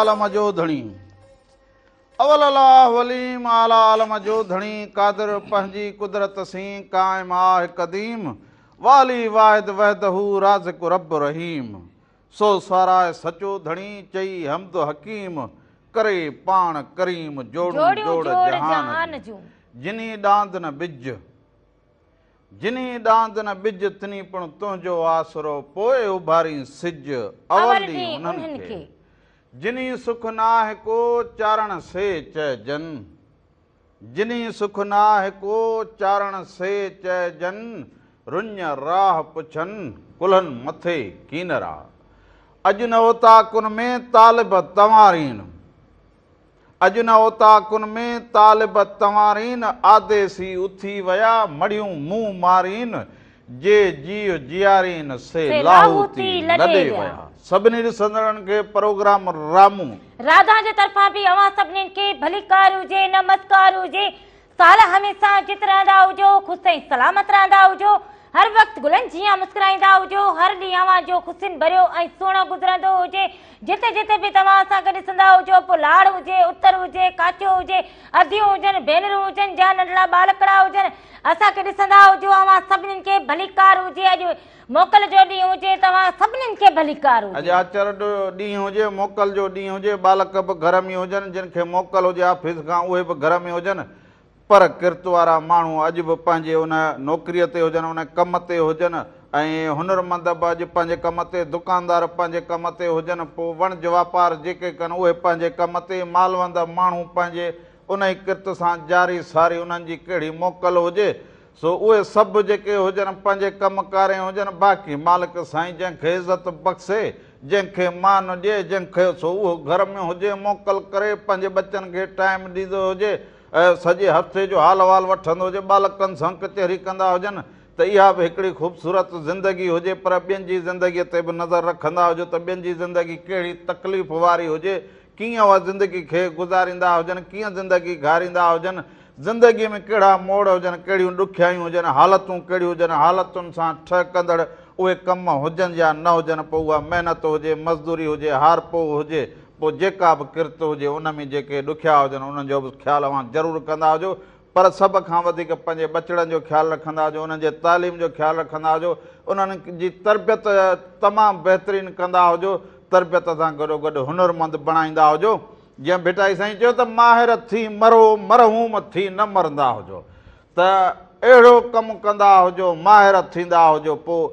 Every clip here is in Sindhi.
عالم جو ڌڻي. اول الله وليم اعليٰ عالم جو ڌڻي قادر پنهنجي قدرت سين قائم آه قديم والي واحد وحده رازق رب رحيم سو ساراهه سچو ڌڻي چئي حمد حڪيم ڪري پاڻ ڪريم جوڙون جوڙ جهان جون جني ڏاند نه ٻج جني ڏاند نه ٻج تني پڻ تنهنجو آسرو پوء اڀارين سج اول ڏينهن انهن کي. جني سک ناهه ڪو چارڻ سي چئجن. جني سک ناهه ڪو چارڻ سي چئجن رڃ راهه پڇن ڪلهن مٿي ڪينرا. اڄ نه اوطاقن ۾ طالب تنوارين. اڄ نه اوطاقن ۾ طالب تنوارين، آديسي اٿي ويا مڙهيون منهن مارين، جي جيء جيارين سي لاهوتي لڏي ويا. سڀني ڏسندڙن کي پروگرام رامون. راڌا جي طرفان به اوهان سڀنين کي ڀليڪار هجي نمسڪار هجي. سال هميشه جت رهندا هجو، خوش ۽ سلامت رهندا هجو، هر وقت گلن جيان مسڪرائيندا هجو، هر ڏينهن اوهان جو خوشين ڀريو ۽ سهڻو گذرندو هجي، جتي جتي به توهان اسان کي ڏسندا هجو، پوء لاڙ هجي، اتر هجي، ڪاڇو هجي، اديون هجن، ڀينرون هجن يا ننڍڙا ٻالڪڙا هجن، اسان کي ڏسندا هجو، اوهان سڀنين کي ڀليڪار هجي، اڄ موڪل جو ڏينهن هجي، توهان سڀنين کي ڀليڪار هجي. اڄ آچر جو ڏينهن هجي، موڪل جو ڏينهن هجي، ٻالڪ به گهر ۾ هجن، جن کي موڪل هجي آفيس کان اهي به گهر ۾ هجن، پر ڪرت وارا ماڻهو اڄ به پنهنجي ان نوڪريء تي هجن، ان ڪم تي هجن ۽ هنرمند به اڄ پنهنجي ڪم تي، دڪاندار پنهنجي ڪم تي هجن، پوء وڻج واپار جيڪي ڪن اهي پنهنجي ڪم تي، مالوند ماڻهو پنهنجي انهي ڪرت سان جاري ساري انهن جي ڪهڙي موڪل هجي، سو اهي سڀ جيڪي هجن پنهنجي ڪم ڪارين هجن، باقي مالڪ سائين جنهن کي عزت بخشي، جنهن کي مان ڏئي، جنهن کي سو اهو گهر ۾ هجي، موڪل ڪري پنهنجي ٻچن کي ٽائيم ڏيندو هجي، سڄي هفتي جو حال احوال وٺندو هجي، ٻالڪن سان ڪچهري ڪندا هجن ته اها به هڪڙي خوبصورت زندگي هجي، پر ٻين جي زندگيء تي به نظر رکندا هجو ته ٻين جي زندگي ڪهڙي تڪليف واري هجي، ڪيئن اها زندگي کي گذاريندا هجن، ڪيئن زندگي گهاريندا هجن، زندگيء ۾ ڪهڙا موڙ هجن، ڪهڙيون ڏکيائيون هجن، حالتون ڪهڙيون هجن، حالتن سان ٺهڪندڙ اهي ڪم هجن يا نه هجن، پوء اها محنت هجي، مزدوري هجي، هارپو هجي، پوء جيڪا به ڪرت هجي، ان ۾ جيڪي ڏکيا هجن، انهن جو به خيال اوهان ضرور ڪندا هجو، پر سڀ کان وڌيڪ پنهنجي ٻچڙن جو خيال رکندا هجو، انهن جي تعليم جو خيال رکندا هجو، انهن جي تربيت تمام بهترين ڪندا هجو، تربيت سان گڏوگڏ هنرمند بڻائيندا هجو. جيئن ڀٽائي سائين چيو ته ماهر ٿي مرو، مرحوم ٿي نه مرندا هجو. ته اهڙو ڪم ڪندا هجو، ماهر ٿيندا هجو، پوء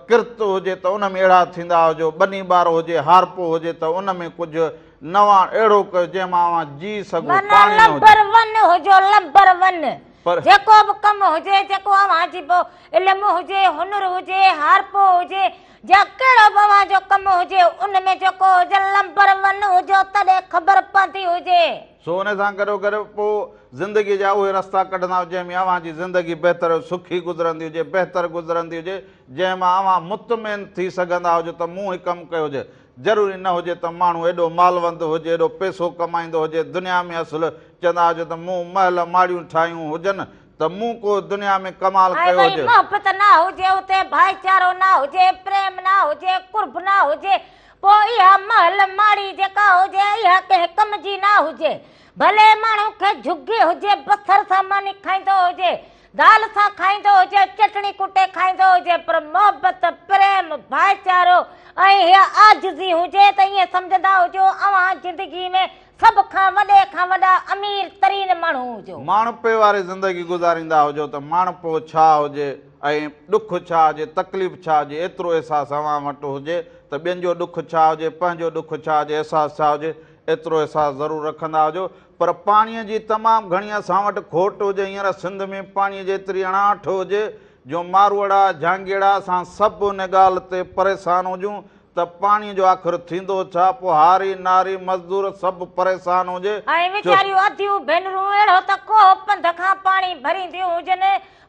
ڪرت هجي ته ان ۾ اهڙا ٿيندا هجو، ٻني ٻارو هجي، هارپو هجي ته ان ۾ ڪجهه نوان اهڙو ڪيو جنهن مان اوهان جي سگهو، معنيٰ پاڻي نه هجي. لمبر ون هجو، لمبر ون. پر. جيڪو به ڪم هجي، جيڪو اوهان جي به علم هجي، هنر هجي، هارپو هجي يا ڪهڙو به اوهان جو ڪم هجي، ان ۾ جيڪو هجي لمبر ون هجو تڏهن خبر پوندي هجي. سو ان سان گڏوگڏ پوء زندگيء جا اهي رستا ڪڍندا آهيو جنهن ۾ اوهان جي زندگي بهتر سکي گذرندي هجي، بهتر گذرندي هجي، جنهن مان اوهان مطمئن ٿي سگهندا هجو ته مون هي ڪم ڪيو هجي. ضروري نه هجي ته ماڻهو ايڏو مالوند هجي، ايڏو پئسو ڪمائيندو هجي، دنيا ۾ اصل چوندا هجو ته مون محل ماڙيون ٺاهيون هجن ته مون ڪو دنيا ۾ ڪمال ۽ ڪيو وري هجي. محبت نه هجي، اتي ڀائيچارو نه هجي، پريم نه هجي، قرب نه هجي، پوء اها محل ماڙي جيڪا هجي اها ڪنهن ڪم جي نه هجي. ڀلي ماڻهو کي جهڳي هجي، بصر سان ماني کائيندو هجي، دال سان کائيندو هجي، چٽڻي ڪٽي کائيندو هجي، پر محبت، پريم، ڀائيچارو ۽ اها عاجزي هجي ته ائين سمجهندا هجو اوهان زندگي ۾ سڀ کان وڏي کان وڏا امير ترين ماڻهو هجو. ماڻهپي واري زندگي گذاريندا هجو ته ماڻهپو ڇا هجي ۽ ڏک ڇا هجي، تڪليف ڇا هجي، ايترو احساس اوهان وٽ هجي ته ٻين جو ڏک ڇا هجي، پنهنجو ڏک ڇا هجي، احساس ڇا هجي، ايترو احساس ضرور رکندا هجو. پر پاڻيء جي تمام گهڻي اسان وٽ کوٽ هجي، هينئر سنڌ ۾ پاڻيء جي ايتري اڻاٺ هجي جو ماروئڙا، جهانگيئڙا اسان سڀ ان ڳالهه تي پريشان هجون ته پاڻيء جو آخر ٿيندو ڇا؟ پوء هاري، ناري، مزدور سڀ پريشان هجي. ۽ ويچاريون اديون ڀينرون اهڙو ته ڪوهه پنڌ کان پاڻي ڀرينديون هجن،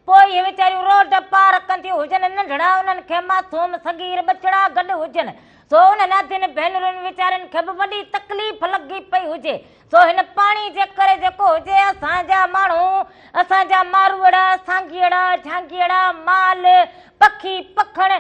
پوء اهي ويچاريون روڊ پار ڪنديون هجن، ننڍڙا انهن کي معصوم صغير ٻچڙا گڏ هجن، سو انهن ادين ڀينرن ويچارين کي به وڏي تڪليف لڳي پئي هجي، سو هن پاڻي جي ڪري جيڪو هجي اسان جا ماڻهو، اسان جا ماروئڙا، سانگيئڙا، جهانگيئڙا، مال، پکي، پکڻ.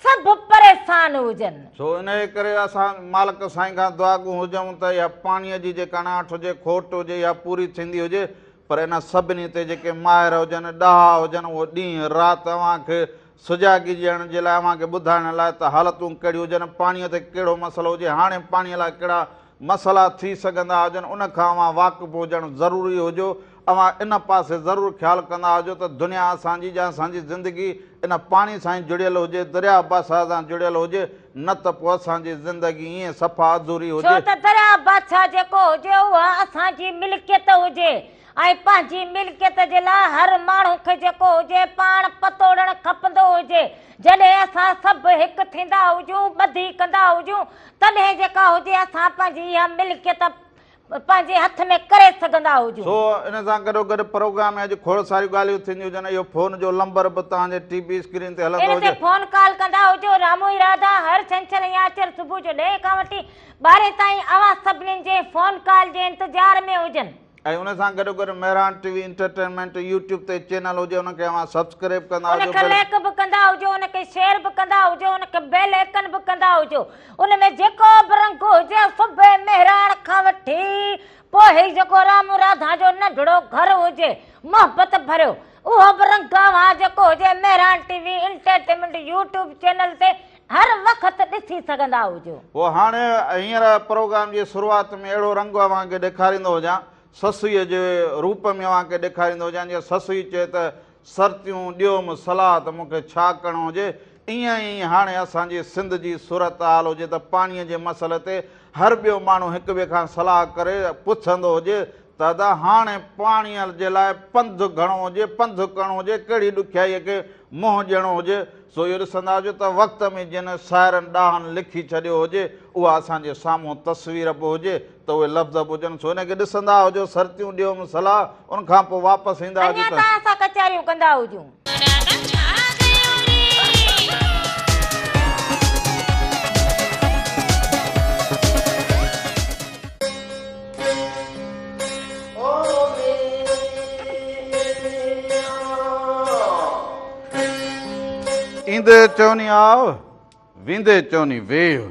سڀ پريشان هجن. سو انهيء ڪري اسان مالڪ سائين کان دعاگو هجون ته اها پاڻيء جي جيڪا اڻاٺ هجي، کوٽ هجي، اها پوري ٿيندي هجي، پر ان سڀني تي جيڪي ماهر هجن، ڏاها هجن، اهو ڏينهن رات اوهان کي سجاڳي ڏيڻ جي لاء، اوهان کي ٻڌائڻ لاء ته حالتون ڪهڙيون هجن، پاڻيء تي ڪهڙو مسئلو هجي، هاڻي پاڻيء لاء ڪهڙا مسئلا ٿي سگهندا هجن، ان کان اوهان واقف هجڻ ضروري هجو. اوهان ان پاسي ضرور خيال ڪندا هجو ته دنيا اسان جي يا اسان جي زندگي ان پاڻي سان ئي جڙيل هجي، درياء بادشاهه سان جڙيل هجي، نه ته پوء اسان جي زندگي ائين صفا اڌوري ڇو هجي. ته درياء بادشاهه جيڪو هجي اها اسان جي ملڪيت هجي ۽ پنهنجي ملڪيت جي لاء هر ماڻهو کي جيڪو هجي پاڻ پتوڙڻ کپندو هجي. جڏهن اسان سڀ هڪ ٿيندا هجون، ٻڌي ڪندا هجون، تڏهن جيڪا هجي اسان پنهنجي اها ملڪيت پنهنجي هٿ ۾ ڪري سگهندا هجون. سو ان سان گڏوگڏ پروگرام ۾ اڄ کوڙ ساريون ڳالهيون ٿينديون هجن اهو فون جو لمبر به توهان جي ٽي وي اسڪرين تي هلندو ان تي هجي. فون ڪال ڪندا هجو. رامو ۽ راڌا هر ڇنڇر ۽ آچر صبح جو ڏهين کان وٺي ٻارهين تائين اوهان سڀنين جي فون ڪال جي انتظار ۾ هجن. ۽ ان سان گڏوگڏ Mehran T V entertainment YouTube تي چينل هجي ان کي اوهان سبسڪريب ڪندا ان هجو کي بيل. لائيڪ به ڪندا هجو ان کي شيئر به ڪندا هجو ان کي بيل آئيڪن به ڪندا هجو ان ۾ جيڪو به رنگ هجي صبح مهراڻ کان وٺي پوء هي جيڪو رام راڌا جو ننڍڙو گهر هجي محبت ڀريو اهو به رنگ اوهان جيڪو هجي Mehran T V entertainment YouTube channel تي هر وقت ڏسي سگهندا هجو. پوء هاڻي هينئر پروگرام جي شروعات ۾ اهڙو رنگ اوهان کي ڏيکاريندو هجان، سسئيء جي روپ ۾ اوهان کي ڏيکاريندو هجان، جيئن سسئي چئي ته سرتيون ڏيوم صلاح ته مون کي ڇا ڪرڻو هجي، ائين ئي هاڻي اسان جي سنڌ جي صورتحال هجي ته پاڻيء جي مسئلي تي هر ٻيو ماڻهو هڪ ٻئي کان صلاح ڪري پڇندو هجي ته ادا هاڻي پاڻيء جي لاء پنڌ گهڻو هجي، پنڌ ڪرڻو هجي، ڪهڙي ڏکيائيء کي منهن ڏيڻو هجي، سو اهو ڏسندا هجو ته وقت ۾ جن شاعرن ڏاهن لکي ڇڏيو هجي، اها اسان جي سامهون تصوير به هجي ته اهي لفظ به هجن، سو ان کي ڏسندا هجو، سرتيون ڏيوم صلاح، ان کان پوء واپس ايندا هجو اڃا ته. تان اسان ڪچهريون ڪندا هجون. ايندي چوني آء، ويندي چوني ويهه.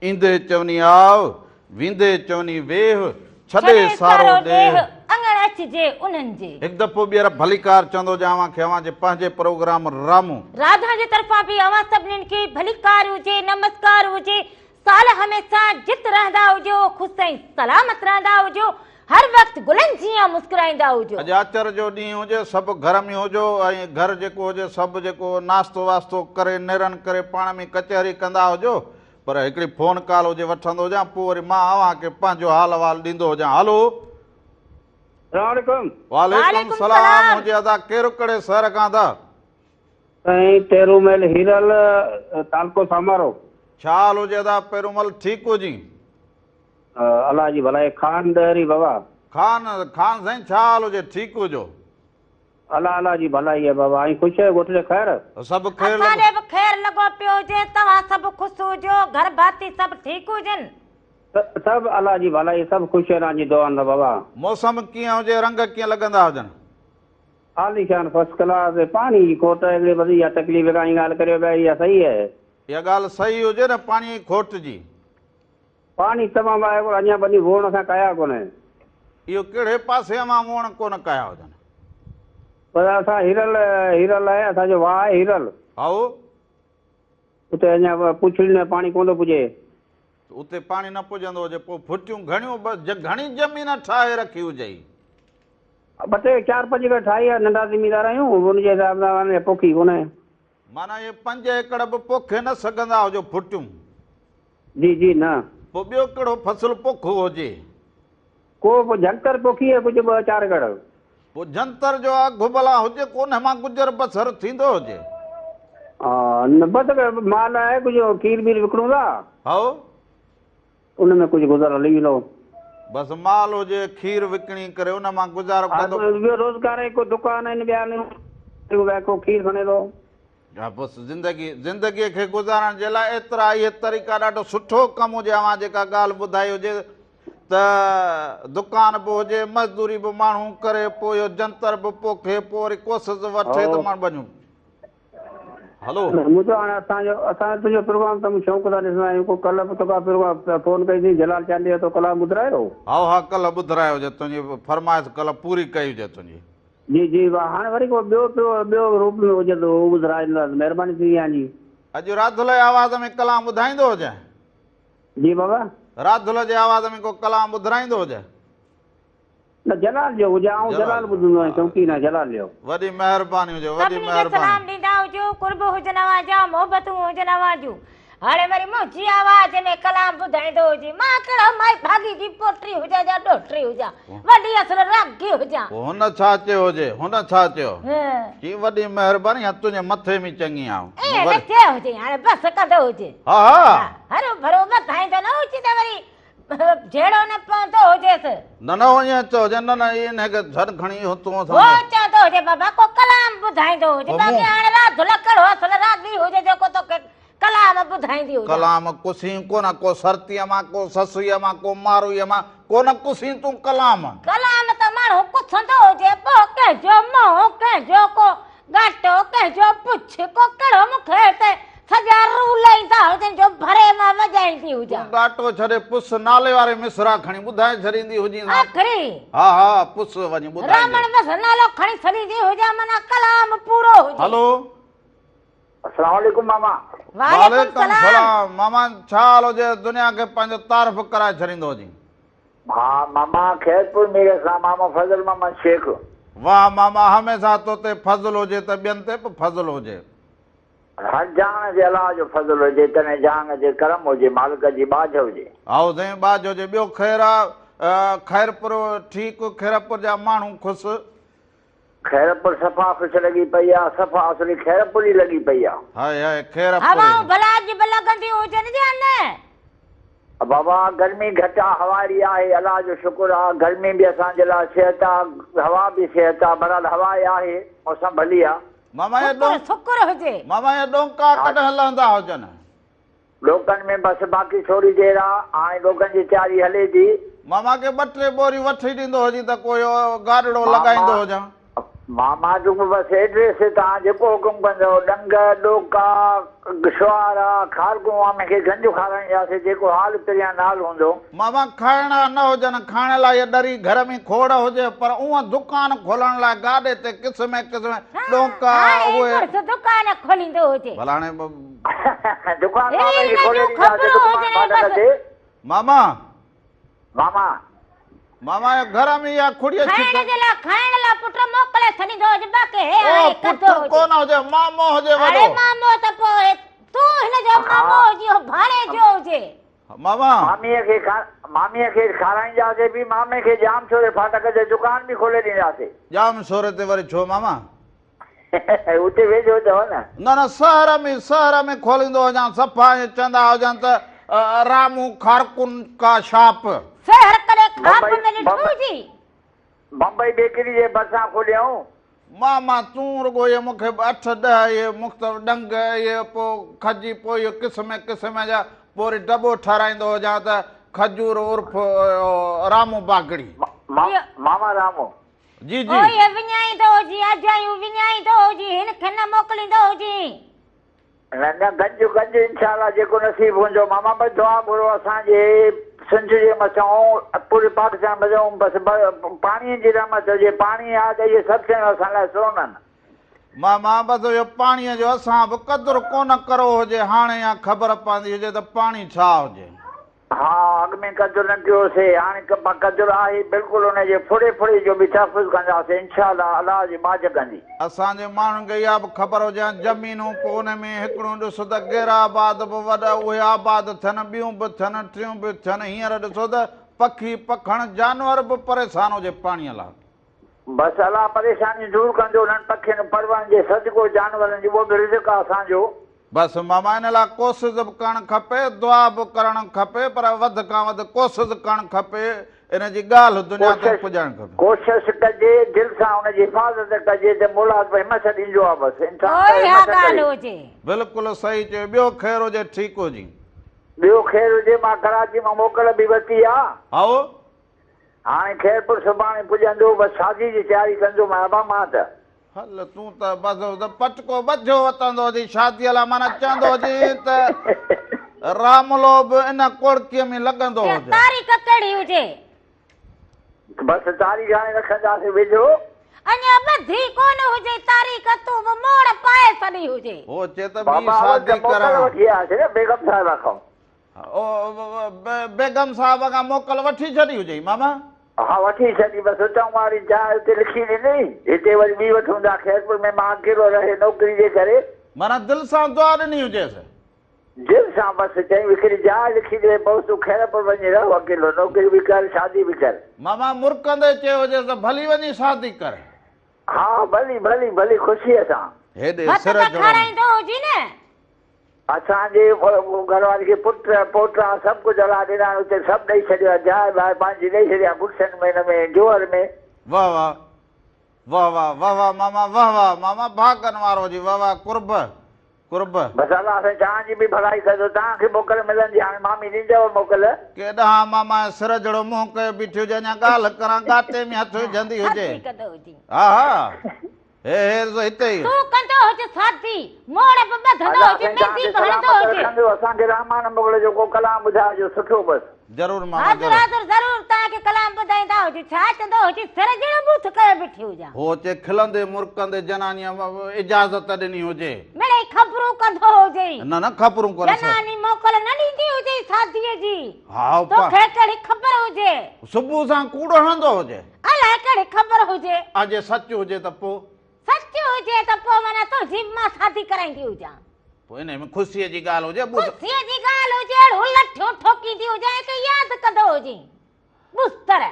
ايندي چوني آء، ويندي چوني ويهه، ڇڏي سارو ڏيهه. اڱڻ اچجي انهن جي. هڪ دفعو ٻيهر ڀليڪار چوندو هجان اوهان کي اوهان جي پنهنجي پروگرام رامو. راڌا جي طرفان به اوهان سڀنين کي ڀليڪار هجي، نمسڪار هجي. سال هميشه جت رهندا هجو، خوش ۽ سلامت رهندا هجو، هر وقت گلن جيان مسڪرائيندا هجو. اڄ آچر جو ڏينهن هجي، سڀ گهر ۾ هجو ۽ گهر جيڪو هجي سڀ جيڪو ناشتو واشتو ڪري نيرن ڪري پاڻ ۾ ڪچهري ڪندا هجو، پر هڪڙي فون ڪال هجي وٺندو هجان پوء وري مان اوهان کي پنهنجو حال احوال ڏيندو هجان. هلو. السلام عليڪم. وعليڪم السلام هجي ادا ڪير ڪهڙي شهر کان ادا. سائين پيرومل هيرل تعلقو سامارو. ڇا حال هجي ادا پيرومل ٺيڪ هجين. الله جي ڀلائي خان ڏهري بابا. خان خان سائين ڇا حال هجي ٺيڪ هجو. الله الله جي ڀلائي آهي بابا ۽ خوش آهيو ڳوٺ ۾ خير. سڀ خير اسان ڏي به خير لڳو پيو هجي توهان سڀ خوش هجو گهر ڀاتي سڀ ٺيڪ هجن. سڀ الله جي ڀلائي سڀ خوش آهن اوهان جي دعائن سان بابا. موسم ڪيئن هجي رنگ ڪيئن لڳندا هجن. عاليشان فرسٽ ڪلاس پاڻي جي کوٽ آهي هڪڙي بس اها تڪليف کان ڳالهه ڪريو پيا اها صحيح آهي. اها ڳالهه صحيح هجي نه پاڻي جي کوٽ جي. پاڻي تمام آهي پر اڃا ٻني ووڻ اسان ڪيا ڪونهي. اهو ڪهڙي پاسي اوهان ووڻ ڪونه ڪيا هجن. پر اسان هيرل هيرل آهي اسان جو واهه آهي هيرل. هائو. اتي اڃا پڇڙين ۾ پاڻي ڪونه ٿو پڄي. اتي پاڻي نه پڄندو هجي پوء ڦٽيون گهڻيون گهڻي زمين ٺاهي رکي هجئي. ٻه ٽي چار پنج ايڪڙ ٺاهي آهي ننڍا زميندار آهيون ان جي حساب سان معنيٰ پوکي ڪونهي. معنيٰ اهي پنج ايڪڙ به پوکي نه سگهندا هجو ڦٽيون. جي جي نه. پوء ٻيو ڪهڙو فصل پوکو هجي. ڪو پوء جهنتر پوکي آهي ڪجهه ٻه چار ايڪڙ. پوء جهنتر جو اگهه ڀلا هجي ڪونهي مان گجر بصر ٿيندو هجي. ها نه بس مال آهي ڪجهه کير ٻير وڪڻون ٿا. هائو. ان ۾ ڪجهه گذر هلي ويندو. بس مال هجي کير وڪڻي ڪري ان مان گذارو ها ڪندو. ٻيو روزگار آهي ڪو دڪان آهن ٻيا آهن ڪو کير کڻي ٿو. ها بس زندگي زندگي کي گذارڻ جي لاء ايترا اهي طريقا ڏاڍو سٺو ڪم هجي اوهان جيڪا ڳالهه ٻڌائي هجي ته دڪان به هجي مزدوري به ماڻهو ڪري پوء اهو جنتر به پوکي پوء وري ڪوسز وٺي ته هائو. ماڻهو ٻنيون. هلو. مون چيو هاڻي اسان جو اسان تنهنجو پروگرام تمام شوق سان ڏسندا آهيون ڪو ڪلهه به توکان پروگرام فون ڪئي سين جلال چانڊيي جو تو ڪلام ٻڌرايو. هائو ها ڪلهه ٻڌرايو هجي تنهنجي فرمائش ڪلهه پوري ڪئي هجي تنهنجي. جي جي واھ هاڻي وري ڪو ٻيو ٻيو ٻيو روپ ۾ هجي ته اهو ٻڌرائيندا ته مهرباني ٿيندي اوهان جي. اڄ راڌل جي آواز ۾ ڪلام ٻڌائيندو هجين. جي بابا. راڌل جي آواز ۾ ڪو ڪلام ٻڌرائيندو هجين. نه جلال جو هجي آئون جلال ٻڌندو آهيان شوقين آهيان جلال جو. وڏي مهرباني هجي وڏي سڀني کي سلام مهرباني. ڏيندا هجو قرب هجن اوهان جا محبتون هجن اوهان جون هاڻي وري منهنجي آواز ۾ ڪلام ٻڌائيندو هجي مان ڪهڙو مائي ڀاڳي جي پوٽي هجان يا ڏوهٽي هجان وڏي اصل راڳي هجان. پوء هن ڇا چيو هجي هن ڇا چيو چي وڏي مهرباني ها تنهنجي مٿي ۾ چڱي آئون ائين نه چيو هجي هاڻي بس ڪندو هجي ها ها هرو ڀرو وڌائيندو نه هجي ته وري جهيڙو نه پوندو هجيس. نه نه ائين چئجي نه نه انهي کي ڇڏ کڻي اهو تون اسان هو کي. چوندو هجي بابا ڪو ڪلام ٻڌائيندو هجي پوء باقي مون. هاڻي راڌ لڪڙو اصل راڳي هجي جيڪو توکي ڪلام ٻڌائيندي هجان. ڪلام ڪسين ڪونه ڪو سرتيء مان ڪو سسئيء مان ڪو ماروئيء مان ڪونه ڪسين تون ڪلام. ڪلام ته ماڻهو ڪسندو هجي پوء ڪنهن جو منهن ڪنهن جو ڪو ڳاٽو ڪنهن جو پڇ ڪو ڪهڙو مون کي هتي سڄا رولائيندا هجن جو ڀري مان وڄائيندي تون هجان. ڳاٽو ڇڏي پس نالي واري مصرع کڻي ٻڌائي ڇڏيندي هجين سا. آخري. ها ها پس وڃي ٻڌائجي. رامڻ بس نالو کڻي ڇڏيندي هجان معنيٰ ڪلام پورو هجي. هلو. السلام عليڪم ماما. وعليڪم سلام ماما ڇا حال هجي دنيا کي پنهنجو تعارف ڪرائي ڇڏيندو هجين. ها ماما خيرپور مير سان ماما فضل محمد شيخ. واه ماما هميشه تو تي فضل هجي ته ٻين تي به فضل هجي. هر جهان تي الله جو فضل هجي تنهن جهان تي ڪرم هجي مالڪ جي ٻاجهه هجي. هائو سائين ٻاجهه هجي ٻيو خير آ خيرپور ٺيڪ خيرپور جا ماڻهو خوش. خيرپور صفا خوش لڳي پئي آ صفا اصلي خيرپور ئي لڳي پئي آ. هائي هائي خيرپور. هوائون ڀلا اڄ به لڳنديون هجن يا نه. بابا گرمي گهٽ آ هوائڙي آهي الله جو شڪر آ گرمي به اسان جي لاء صحت آ هوا به صحت آ بهرحال هوا آهي موسم ڀلي آ. ماما اهي شڪر شڪر هجي. ماما اهي ڏونڪا ڪڏهن لهندا هجن. ڏوڪن ۾ بس باقي ٿوري دير آ هاڻي ڏوڪن جي تياري هلي ٿي. ماما کي ٻه ٽي ٻوريون وٺي ڏيندو هجين ته ڪو اهو گاڏڙو لڳائيندو هجان. ماما تون به بس ايڊريس تي توهان جيڪو حڪم ڪندؤ ڏنگ، ڏوڪا، شوارا، کارڪون مامي کي گنج کارائينداسين جيڪو حال پريان نال هوندو. ماما کائڻا نه هجن کائڻ لاء اهي ڏري گهر ۾ کوڙ هجي پر اونء دڪان کولڻ لاء گاڏي تي قسمين قسمين ڏونڪا هاڻي اهي. مڙس دڪان کوليندو هجي. ڀلا هاڻي دڪان هي مامي کي هن کولي جون ڏينداسين خبرون دڪان هجن ڦاٽڪ بس. تي. ماما. ماما. ماما اهو گهر ۾ اها کڙيء ڇڪ. کائڻ جي لاء کائڻ لاء پٽ موڪلي ڇڏيندو هج باقي هي او هاڻي پٽ ڪڌو هجي. ڪونه هجي مامو هجي وڏو. اڙي مامو ته پوء هي تون هن جو مامو هجي اهو ڀاڻيجو هجي. ماما. ماميء کي ماميء کي کارائينداسين به مامي کي ڄام شوري ڦاٽڪ تي دڪان به کولي ڏينداسين. ڄام شوري تي وري ڇو ماما؟ اتي ويجهو اٿو نه. نه نه شهر ۾ شهر ۾ کوليندو هجان صفا ائين چوندا هجن ته رامو کارڪن ڪا شاپ. شهر ڪڏهن خواب ۾ ڏٺو هجي. بمبئي بيڪري جي ڀرسان کوليائون. ماما تون رڳو اهي مون کي اٺ ڏهه اهي مختلف ڏنگ اهي پوء کجي پوء اهي قسم قسم جا پوء وري ڊٻو ٺهرائيندو هجان ته کجور عرف رامو باگڙي. ماما رامو. جي جي. اوهي وڃائيندو هجي اجايون وڃائيندو هجي هن کي نه موڪليندو هجين. نه نه گنج گنج انشاء الله جيڪو نصيب هوندو ماما بس دعا گهرو اسان جي سنڌ جي مٿئون پوري پاڪستان مٿئون بس پاڻي جي رحمت هجي پاڻي آ ته اهي سڀ شيون اسان لاء سون آهن. ماما بس اهو پاڻي جو اسان به قدر ڪونه ڪرو هجي هاڻي يا خبر پوندي هجي ته پاڻي ڇا هجي. ها اڳ ۾ قدر نه ڪيوسي هاڻي قدر آهي بلڪل ان جي ڦڙي ڦڙي جو به تحفظ ڪنداسي انشاء الله الله جي ٻاجهه ڪندي. اسان جي ماڻهن کي اها به خبر هجي ها زمينون پوء ان ۾ هڪڙيون ڏس ته غير آباد به وڏا اهي آباد ٿين ٻيون به ٿين ٽيون به ٿين هينئر ڏسو ته پکي پکڻ جانور به پريشان هجي پاڻي لاء. بس الله پريشانيون دور ڪندو انهن پکين پرون جي صدقو جانورن جو اهو به رزق آ اسان جو. بس ماما ان لاء ڪوشش به ڪرڻ کپي دعا به ڪرڻ کپي پر وڌ کان وڌ ڪوشش ڪرڻ کپي ان جي ڳالهه دنيا تائين پڄائڻ کپي. ڪوشش ڪجي دل سان ان جي حفاظت ڪجي ته مولا به همت ڏيندو آ بس انسان پوء ته اها همت ڪري. ڳالهه هجي. بلڪل صحيح چيو ٻيو خير هجي ٺيڪ هجين. ٻيو خير هجي مان ڪراچي مان موڪل به ورتي آ. هائو. هاڻي خيرپور سڀاڻي پڄندو بس شادي جي تياري ڪندو مان ابا مان ته. هل تون ته بس پٽڪو ٻڌيو وتندو هجين شاديء لاء معنيٰ چوندو هجين ته راملو به ان ڪوڙڪيء ۾ لڳندو هجي. تاريخ ڪهڙي هجي؟ بس تاريخ هاڻي رکنداسين ويجهو. اڃا ٻڌي ڪونه هجي تاريخ تون به موڙ پائي ڇڏي هجي. هو چئي ته ٻي شادي ڪران. موڪل وٺي آياسين نه بيگم صاحبه کان. بيگم صاحبه کان موڪل وٺي ڇڏي هجئي ماما. ها وٺي ڇڏي بس اتان واري جاء اتي لکي ڏني هتي وري ٻي وٺون ٿا خيرپور ۾ مان اڪيلو رهي نوڪري جي ڪري. معنيٰ دل سان دعا ڏني هجيس. دل سان بس چئي هڪڙي جاء لکي ڏي پوء تون خيرپور وڃي رهه اڪيلو نوڪري به ڪر شادي به ڪر. ماما مرڪندي چيو هجيس ته ڀلي وڃي شادي ڪر. ها ڀلي ڀلي ڀلي خوشيء سان. هيڏي ڀت سر ته جهڙو. کارائيندو هجي نه. اسان جي گهر واري کي پٽ پوٽا سڀ ڪجهه الله ڏنا آهن اتي سڀ ڏئي ڇڏيو آهي جاء باء پنهنجي ڏئي ڇڏي آهي گلشن ۾ هن ۾ جوهر ۾. واه واه واه واه واه واه ماما واه واه ماما ڀاڳن وارو هجي واه واه قرب قرب. بس الله سائين توهان جي به ڀلائي ڪندو توهان کي موڪل ملندي هاڻي مامي ڏيندو موڪل. ڪيڏانهن ماما سر جهڙو منهن ڪيو بيٺي هجي اڃا ڳالهه ڪران ڳاٽي ۾ هٿ وجهندي هجي شادي ڪندو هجي. ها ها هي هي ڏسو هتي ئي. تون ڪندو هج شادي موڙ به ٻڌندو الله هج سائين توهان ميندي کي به هڻندو سلامت هج. رکندو اسان کي رحمان مغل جو ڪو ڪلام ٻڌائجو سٺو بس. ضرور ماما حاضر ضرور. حاضر ضرور توهان کي ڪلام ٻڌائيندا هج ڇا چوندو هج سر جهڙو ٻوٿ ڪيو بيٺي هجان. هو چي کلندي مرڪندي جنانيء اجازت ڏني هجي. مڙئي خبرون ڪندو هجئي. نه نه خبرون ڪونه سر. جناني موڪل نه ڏيندي هجئي شاديء جي. ها توکي ڪهڙي خبر هجي. صبح سان ڪوڙ هڻندو هجي. الائي ڪهڙي خبر هجي. ۽ جي سچ هجي ته پوء؟ سچ هجي ته پوء معنيٰ تنهنجي به مان شادي ڪرائيندي هجان. پوء انهيء ۾ خوشيء جي ڳالهه هجي. خوشيء جي ڳالهه هجي اهڙو لٺيون ٺوڪيندي هجان ۽ ڪي ياد ڪندو هجين. ٻستر.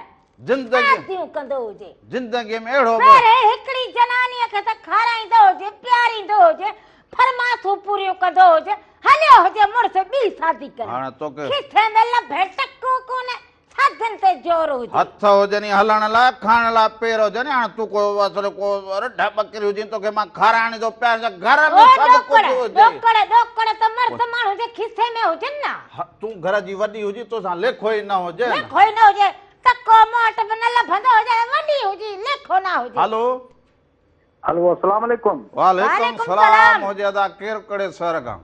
زندگي. شاديون ڪندو هجي. زندگيء ۾ اهڙو به. پهرين هڪڙي جنانيء کي ته کارائيندو هجي، پياريندو هجي، فرماسون پوريون ڪندو هجي، هليو هجي مڙس ٻي شادي ڪري. هاڻ توکي. کيسي ۾ لڀي ٽڪو ڪونه. ساڌن تي زور هجي. هٿ هجني هلڻ لاء، کائڻ لاء پير هجني، هاڻ تون ڪو اصل ڪو رڍ ٻڪري هجين توکي مان کارائڻ جو پيارڻ جو گهر ۾ او سڀ ڏوڪڙ، ڪجهه هجي. ڏوڪڙ، ڏوڪڙ ته مرد ماڻهو جي کيسي ۾ هجن نه. تون گهر جي وڏي هجين توسان ليکو ئي نه هجي نه. ليکو ئي نه هجي، ٽڪو مون وٽ به نه لڀندو هجي ۽ وڏي هجي ليکو نه هجي. هلو. هلو السلام عليڪم. وعليڪم سلام هجي ادا ڪير ڪهڙي شهر کان.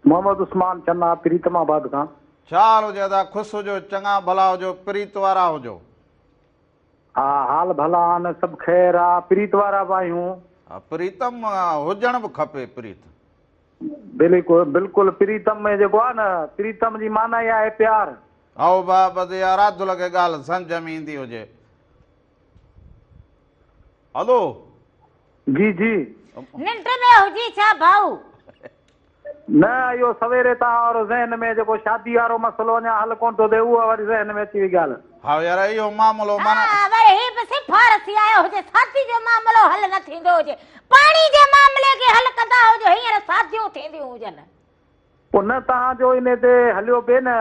محمد عثمان چنا پريتم آباد کان. ڇا حال هجي ادا خوش هجو چڱا ڀلا هجو پريت وارا هجو. ها حال ڀلا آهن سڀ خير آ پريت وارا به آهيون. ها پريتم هجڻ به کپي پريت. بلڪل بلڪل پريتم ۾ جيڪو آ نه پريتم جي معنيٰ ئي آهي پيار. هائو ڀا بس اها راڌل کي ڳالهه سمجهه ۾ ايندي هجي. هلو. جي جي. ننڊ ۾ هجي ڇا ڀائو. نه اهو سويري توهان وارو ذهن ۾ جيڪو شادي وارو مسئلو اڃا حل ڪونه ٿو ٿئي اهو وري ذهن ۾ اچي وئي ڳالهه. هائو يار اهو معاملو معنيٰ. ها وري هي به سفارسي آيو هجي شادي جو معاملو حل نه ٿيندو هجي پاڻي جي معاملي کي حل ڪندا هجو هينئر شاديون ٿينديون هجن. پوء نه توهان جو انهي تي هليو پئي نه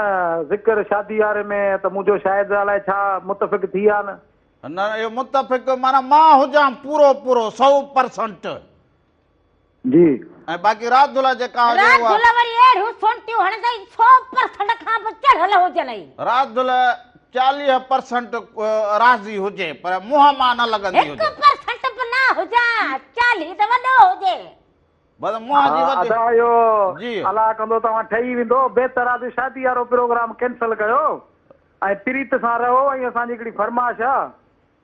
ذڪر شادي واري ۾ ته مون چيو شايد الائي ڇا متفق ٿي ويا نه. نه اهو متفق معنيٰ مان هجان پورو پورو 100%. جي. ۽ باقي راڌل جيڪا هجي اها. راڌل وري اهڙيون سونٽيون هڻندئي 100% کان به چڙهيل هجنئي. راڌل 40% راضي هجي پر منهن مان نه لڳندي هجي. 1% به نه هجان 40 ته وڏو هجي. بس منهن جي ها وڏي. ادا اهو جي. الله ڪندو توهان ٺهي ويندو بهتر آ ته شادي وارو پروگرام ڪينسل ڪيو ۽ پريت سان رهو ۽ اسان جي هڪڙي فرمائش آ.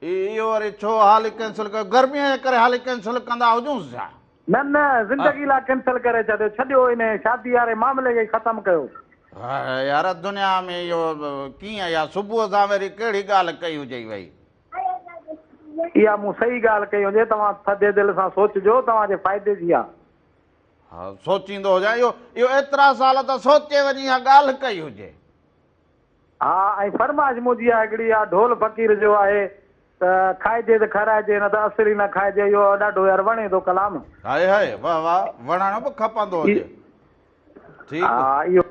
اهو وري ڇو حالي ڪينسل ڪيو گرميء جي ڪري حالي ڪينسل ڪندا هجونس ڇا؟ نه نه زندگي لاء ڪينسل ڪري ڇڏيو ڇڏيو انهي شادي واري معاملي کي ختم ڪيو. يار دنيا ۾ اهو ڪيئن يا صبح سان وري ڪهڙي ڳالهه ڪئي هجئي وئي. اها مون صحيح ڳالهه ڪئي هجي توهان ٿڌي دل سان سوچجو توهان جي فائدي جي آ. ها سوچيندو هجان اهو اهو ايترا سال ته سوچي وڃي اها ڳالهه ڪئي هجي. ها ۽ فرمائش منهنجي اها هڪڙي آ ڍول فقير جو آهي ته کائجي ته کارائجي نه ته اصل ئي نه کائجي اهو ڏاڍو يار وڻي ٿو ڪلام. هائي هائي واه واه وڻڻ به کپندو هجي ٺيڪ. ها اهو.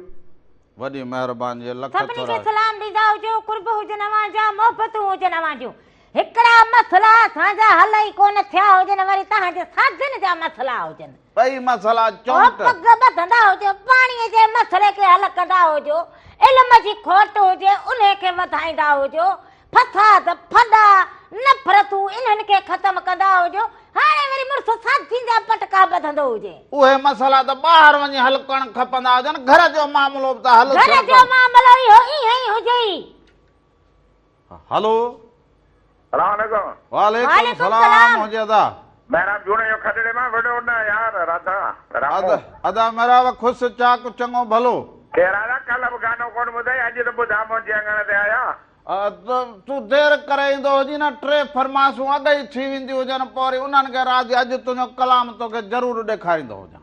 وڏي مهرباني لک سڀني کي ٿورا. سلام ڏيندا هجو قرب هجن اوهان جا محبتون هجن اوهان جون هڪڙا مسئلا اسان جا حل ئي ڪونه ٿيا هجن وري توهان جي ساڌين جا مسئلا هجن. ٻئي مسئلا او چونٽ. پڳ ٻڌندا هجو، پاڻيء جي مسئلي کي حل ڪندا هجو، علم جي کوٽ هجي انهي کي وڌائيندا هجو، فساد، ڦڏا، نفرتون انهن کي ختم ڪندا هجو، سوسائٽين جا پٽڪا ٻڌندو هجين. اهي مسئلا ته ٻاهر وڃي حل ڪرڻ کپندا هجن، گهر جو معاملو به ته حل گهر ٿيڻ جو معاملو اهو ائين ئي هجئي. هلو. سلام عليڪم. وعليڪم وعليڪم سلام سلام. هجي ادا. مهراب جوڻيجو کڏڙي مان وڙهو نه يار راڌا رامو. ادا مهراب خوش چاڪ چڱو ڀلو. خير آ ادا ڪلهه به گانو ڪونه ٻڌائي اڄ ته ٻڌا منهنجي اڱڻ تي آيا. تون دير ڪري ايندو هجين نه ٽي فرمائشون اڳ ئي ٿي وينديون هجن پوء وري انهن کي راضي اڄ تنهنجو ڪلام توکي ضرور ڏيکاريندو هجان.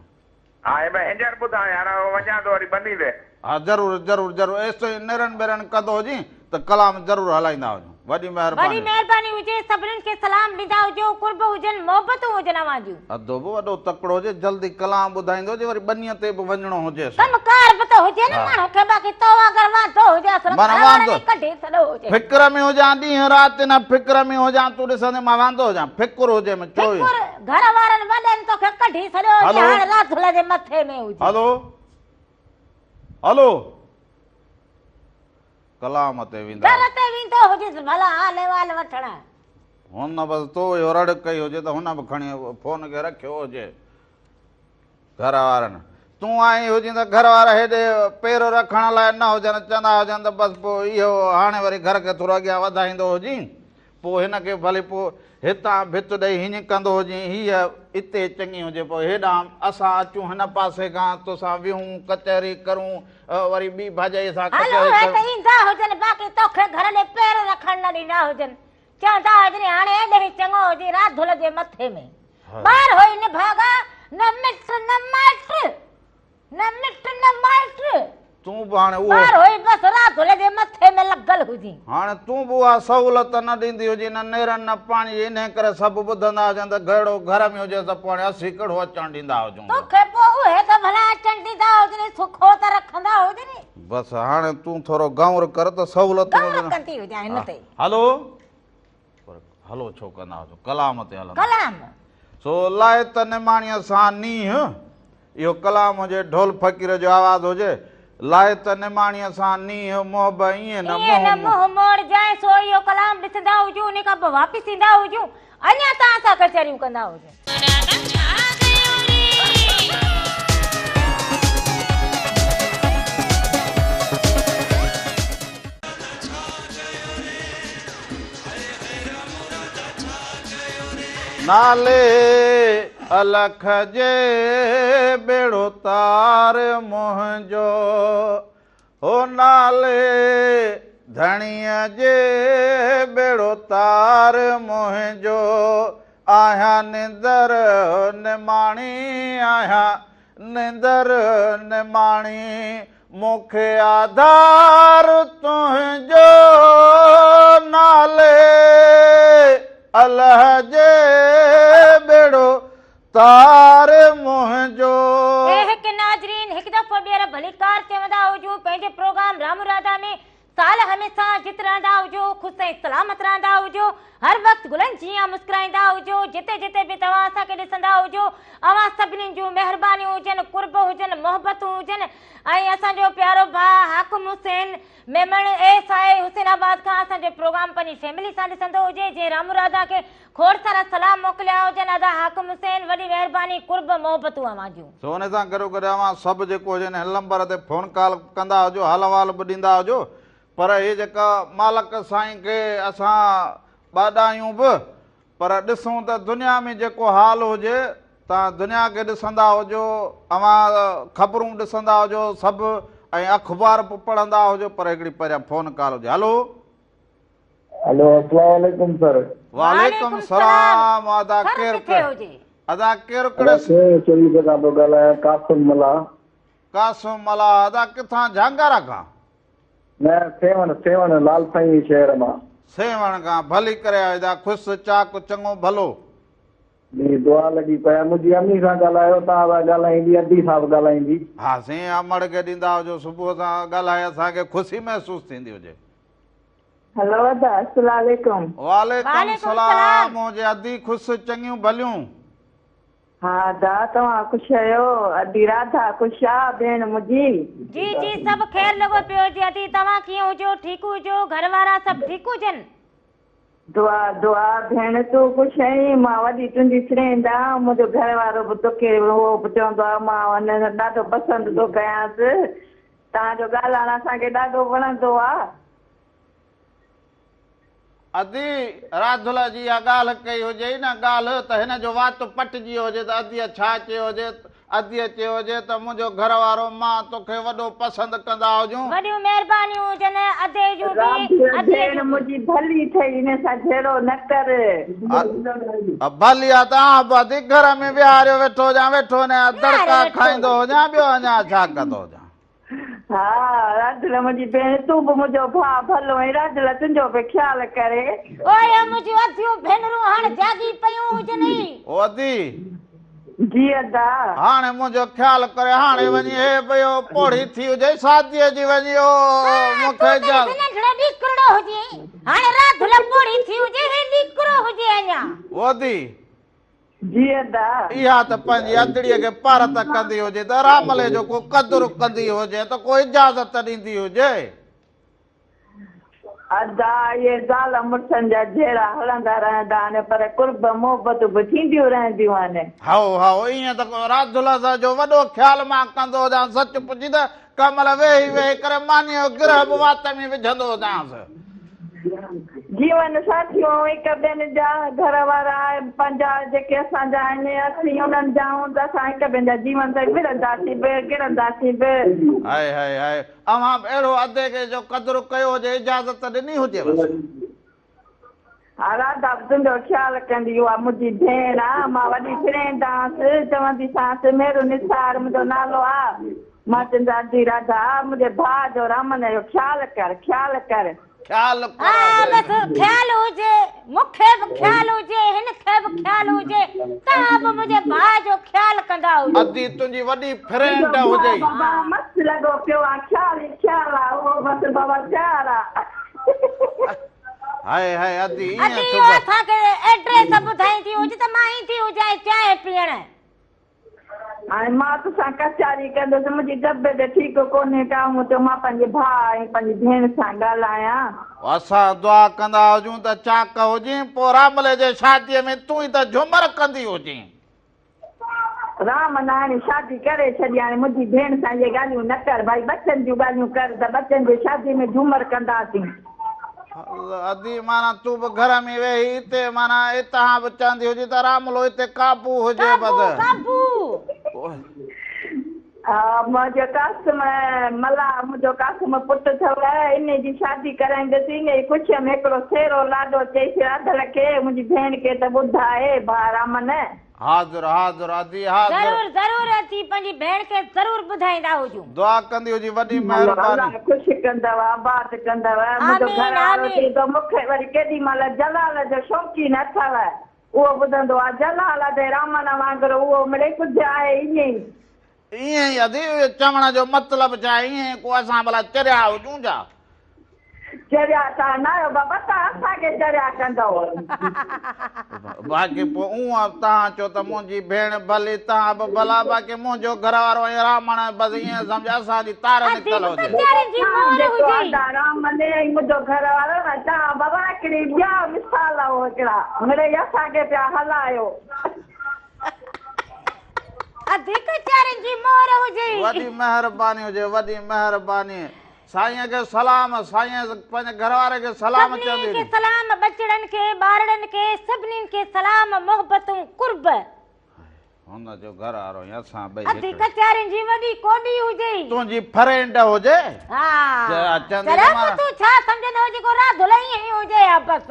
ها هي ۾ هينئر ٻڌان يار وڃان ٿو وري ٻني تي. ها ضرور ضرور ضرور ايستائين نيرن ٻيرن ڪندو هجين ته ڪلام ضرور هلائيندا هجون وڏي وڏي مهرباني. مهرباني هجي سڀنين کي سلام ڏيندا هجو قرب هجن محبتون هجن اوهان جون. ادو به وڏو تڪڙو هجي جلدي ڪلام ٻڌائيندو هجي وري ٻنيء تي به وڃڻو هجيس. ڪم ڪار به ته هجي نه ماڻهو کي باقي تو وانگر واندو هجي اصل معنيٰ گهر وارن واندو ئي ڪڍي ڇڏيو هجي. فڪر ۾ هجان ڏينهن رات ان فڪر ۾ هجان تون ڏسندين مان واندو هجان فڪر هجي م چوي. فڪر گهر وارن وڏن توکي ڪڍي ڇڏيو هجي هلو. هاڻ راڌل جي مٿي ۾ هجي. هلو هلو ڪلام تي ويندا. در تي ويندو هجيس ڀلا حال احوال وٺڻ. هن بس تو اهو رڙ ڪئي هجي ته هن به کڻي فون کي رکيو هجي. گهر وارن تون آئي هجين ته گهر وارا هيڏي پير رکڻ لاء نه هجن چوندا هجن ته بس پوء اهو هاڻي وري گهر کي ٿورو اڳيان وڌائيندو هجين پوء هن کي ڀلي پوء هتان ڀت ڏئي هيئن ڪندو هجين هيء اتي چڱي هجي پوء هيڏانهن اسان اچون هن پاسي کان توسان ويهون ڪچهري ڪرون وري ٻي ڀاڄائي سان هل ڪچهري اهي ته ڪرون. ايندا هجن باقي توکي گهر ڏي پير رکڻ نه ڏيندا هجن چوندا هجن هاڻي ايڏهين چڱو هجين راڌل جي مٿي ۾. ٻار هوئي نڀاڳا، نه مٽ نه مائٽ، نه مٽ نه مائٽ. تون به هاڻي اهو. ٻار هوئي بس راڌل جي مٿي ۾ لڳل هجين. هاڻي تون به اها سهولت نه ڏيندي هجين، نه نيرن نه پاڻي جي، انهيء ڪري سڀ ٻڌندا هجن ته گهرڙو گهر ۾ هجيس ته پوء هاڻي اسين ڪهڙو اچڻ ڏيندا هجون. توکي پوء اهي ته ڀلا اچڻ ڏيندا هجن، سکو ته رکندا هجن. بس هاڻي تون ٿورو گئونر ڪر ته سهولتون. گئونر ڪندي هجان هن تي. هلو. پر هلو ڇو ڪندا هجو ڪلام تي هلندا. ڪلام. سو لاء ته نماڻيء سان نينهن، اهو ڪلام هجي ڍول فقير جو آواز هجي، لاء ته نماڻيء سان نينهن، محب ائين نه ائين نه منهن. منهن موڙجانء، سو اهو ڪلام ڏسندا هجون، انهي کان پوء واپس ايندا هجون، اڃا توهان سان ڪچهريون ڪندا هجون. راڌا ڇا ڪيو ري. نالي الک جي ٻيڙو تار منهنجو هو نالي ڌڻيء جي ٻيڙو تار منهنجو آهيان نندر نماڻي آهيان نندر نماڻي مون کي آڌار تنهنجو نالي الهه جي ٻيڙو تار منهنجو. اي هڪ ناظرين هڪ دفعو ٻيهر ڀليڪار چوندا هجون پنهنجي پروگرام رام راڌا ۾ سال هميشه جت رهندا هجو خوش ۽ سلامت رهندا هجو هر وقت گلن جيان مسڪرائيندا هجو جتي جتي به توهان اسان کي ڏسندا هجو اوهان سڀني جون مهربانيون هجن قرب هجن محبتون هجن ۽ اسان جو پيارو ڀاء حاڪم حسين ميمڻ ايس I حسين آباد کان اسان جو پروگرام پنهنجي فيملي سان ڏسندو هجي جنهن رامو راڌا کي کوڙ سارا سلام موڪليا هجن ادا حاڪم حسين وڏي مهرباني قرب محبتون اوهان جون. سو ان سان گڏو گڏ اوهان سڀ جيڪو هجي هن نمبر تي فون ڪال ڪندا هجو حال احوال به ڏيندا هجو پر هي جيڪا مالڪ سائين کي اسان ٻاڏايون به پر ڏسون ته دنيا ۾ جيڪو حال هجي تان دنيا کي ڏسندا هجو اوهان خبرون ڏسندا هجو سڀ ۽ اخبار به پڙهندا هجو پر هڪڙي پهريان فون ڪال هجي هلو. هلو اسلام عليڪم سر. وعليڪم السلام ادا ڪير ادا ڪير ادا سيوهڻ شريف کان ٿو ڳالهايان قاسم ملاح. قاسم ملاح ادا ڪٿان جهانگارا کان. نه سيوهڻ سيوهڻ لال سائين جي شهر مان. سيوهڻ کان ڀلي ڪري آيو ادا خوش چاڪ چڱو ڀلو. جي دعا لڳي پئي آهي منهنجي امي سان ڳالهايو توهان سان ڳالهائيندي ادي سان به ڳالهائيندي. ها سائين امڙ کي ڏيندا هجو صبح سان ڳالهائي اسان کي خوشي محسوس ٿيندي هجي. هلو ادا السلام عليڪم. وعليڪم السلام منهنجي ادي خوش چڱيون ڀليون. ها ادا توهان خوش آهيو ادي راڌا خوش آ ڀيڻ منهنجي. جي جي سڀ خير لڳو پيو هجي ادي توهان ڪيئن هجو ٺيڪ هجو گهر وارا سڀ ٺيڪ هجن. دعا دعا ڀيڻ تون خوش آهين مان وڏي تنهنجي فرينڊ آهيان منهنجو گهر وارو به توکي اهو به چوندو آهي مان هن ڏاڍو پسند ٿو ڪيانس توهان جو ڳالهائڻ اسان کي ڏاڍو وڻندو آهي. ادي راڌل جي اها ڳالهه ڪئي هجئي نه ڳالهه ته هن جو وات پٽجي ويو هجي ته اديء ڇا چيو هجي اديء چيو هجي ته منهنجو گهر وارو مان توکي وڏو پسند ڪندا هجون. وڏيون مهربانيون هجن ادي جون به راڌل اديء ڀيڻ جون به. منهنجي ڀلي ٿئي ان سان جهيڙو نه ڪر. ڀلي آ ته آء به ادي گهر ۾ ويهاريو ويٺو هجان ويٺو هن جا ويهاريو دڙڪا ويٺو کائيندو هجان. هجان ٻيو اڃا ڇا ڪندو هجان. ها راڌل منهنجي ڀيڻ تون به منهنجو ڀاء ڀلو آهين راڌل تنهنجو به خيال ڪري. اوهي منهنجيون اديون ڀينرون هاڻ جاڳي پيون هجن ئي. او ادي. جي ادا. هاڻي منهنجو خيال ڪري هاڻي وڃي هي به او پوڙهي ٿي هجي شاديء جي وڃي او ها مون تون کي ته جا. ڏس ننڍڙو ڏيڪرڙو هجين هاڻي راڌل پوڙهي ٿي هجي هي ڏيڪرو هجي اڃا. او ادي. جي ادا. اها ته پنهنجي ادڙيء کي پارت ڪندي هجي ته راملي جو ڪو قدر ڪندي هجي ته ڪو اجازت ڏيندي هجي. ادا اهي زال مڙسن جا جهيڙا هلندا رهندا آهن پر قرب محبتون به ٿينديون رهنديون آهن. هائو هائو ائين ته راڌل جو وڏو خيال مان ڪندو هجان سچ پڇين ته ڪنهن مهل ويهي ويهي ڪري مانيء جو گرهه به وات ۾ وجهندو هجانس. جيون ساٿيون هڪ ٻين جا گهر وارا پنهنجا جيڪي اسان جا آهن اسين انهن جا آهيون ته اسان هڪ ٻين جا جيون ساٿي وڙهنداسين به گڙنداسين به. هائي هائي هائي اوهان به اهڙو ادي کي جو قدر ڪيو هجي اجازت ڏني هجيوس. ها راڌا به تنهنجو خيال ڪندي اها منهنجي ڀيڻ آ مان وڏي فرينڊ آنس چوندي سانس مهرو نثار منهنجو نالو آ مان چوندي ادي راڌا منهنجي ڀاء جو رامن جو خيال ڪر خيال ڪر. خيال ڪر ها بس خيال هجي مون کي به خيال هجي هن کي به خيال هجي توهان به منهنجي ڀاء جو خيال ڪندا هجو. ادي تنهنجي وڏي فرينڊ منهنجو ڀاء هجئي. بابا مست لڳو پيو آ خيال ئي خيال آ اهو بس بابا پيار آ. هائي هائي ادي ائين ادي ڇو اهو ته. اسان کي ايڊريس ٻڌائيندي هج ته مان ايندي هجانء چانهه پيئڻ. هاڻي مان توسان ڪچهري ڪندس منهنجي طبيعت ٺيڪ ڪونهي ڪا مون چيو مان پنهنجي ڀاء ۽ پنهنجي ڀيڻ سان ڳالهايان. اسان دعا ڪندا هجون ته چاڪ هجين پوء راملي جي شاديء ۾ تون ئي ته جهومر ڪندي هجين. رام نه هاڻي شادي ڪري ڇڏي هاڻي منهنجي ڀيڻ سان اهي ڳالهيون نه ڪر ڀائي ٻچن جون ڳالهيون ڪر ته ٻچن جي شادي ۾ جهومر ڪنداسين. ادي معنيٰ تون به گهر ۾ ويهي اتي معنيٰ اتان به چوندي هجين ته راملو اتي قابو هجي بس. قابو قابو. ها منهنجو قاسم ملاح منهنجو قاسم پٽ اٿو انهي جي شادي ڪرائيندس انهي جي خوشيء ۾ هڪڙو سيرو لاڏو چئيس راڌل کي منهنجي ڀيڻ کي ته ٻڌائي ڀاء رامن. حاضر حاضر ادي حاضر. ضرور ضرور ادي پنهنجي ڀيڻ کي ضرور ٻڌائيندا هجون. دعا ڪندي هجي وڏي مهرباني. الله خوش ڪندو آباد ڪندو منهنجو آمين گهر وارو آمين. چئي ٿو مون کي وري ڪيڏي مهل جلال جو شوقين اٿو اهو ٻڌندو آ جلال ادي رامن وانگر اهو مڙئي ڪجهه آهي ائين ئي. ائين ئي ادي چوڻ جو مطلب ڇا ائين ئي ڪو اسان ڀلا چريا هجون ڇا. چريا توهان ناهيو بابا توهان اسان کي چريا ڪندؤ. باقي پوء اونء توهان چئو ته منهنجي ڀيڻ ڀلي توهان به ڀلا باقي منهنجو گهر وارو ۽ رامڻ بس ائين سمجهه اسان جي تار ادي نڪتل به هجي. ڪچهرين جي توهان مور جيڪو هجي. ادا رامڻ ۽ منهنجو گهر وارو نه توهان بابا هڪڙي ٻيا مثال آهو هڪڙا مڙئي اسان کي پيا هلايو. ادي ڪچهرين جي مور هجي. وڏي مهرباني هجي وڏي مهرباني. سائينء کي سلام، سائينء پنهنجي گهر واري کي سلام سڀني چوندي کي هجي. سلام، ٻچڙن کي، ٻارڙن کي، سڀني کي سلام، محبتون، قرب. هن جو گهر وارو ۽ اسان ٻئي ادي هڪڙي. ڪچهرين جي وڏي ڪوڏي هجي. تنهنجي فرينڊ هجي. ها. چوندي چريا ته پوء مان. تون ڇا سمجهندو هو جيڪو راڌل ائين ئي هجي ها بس.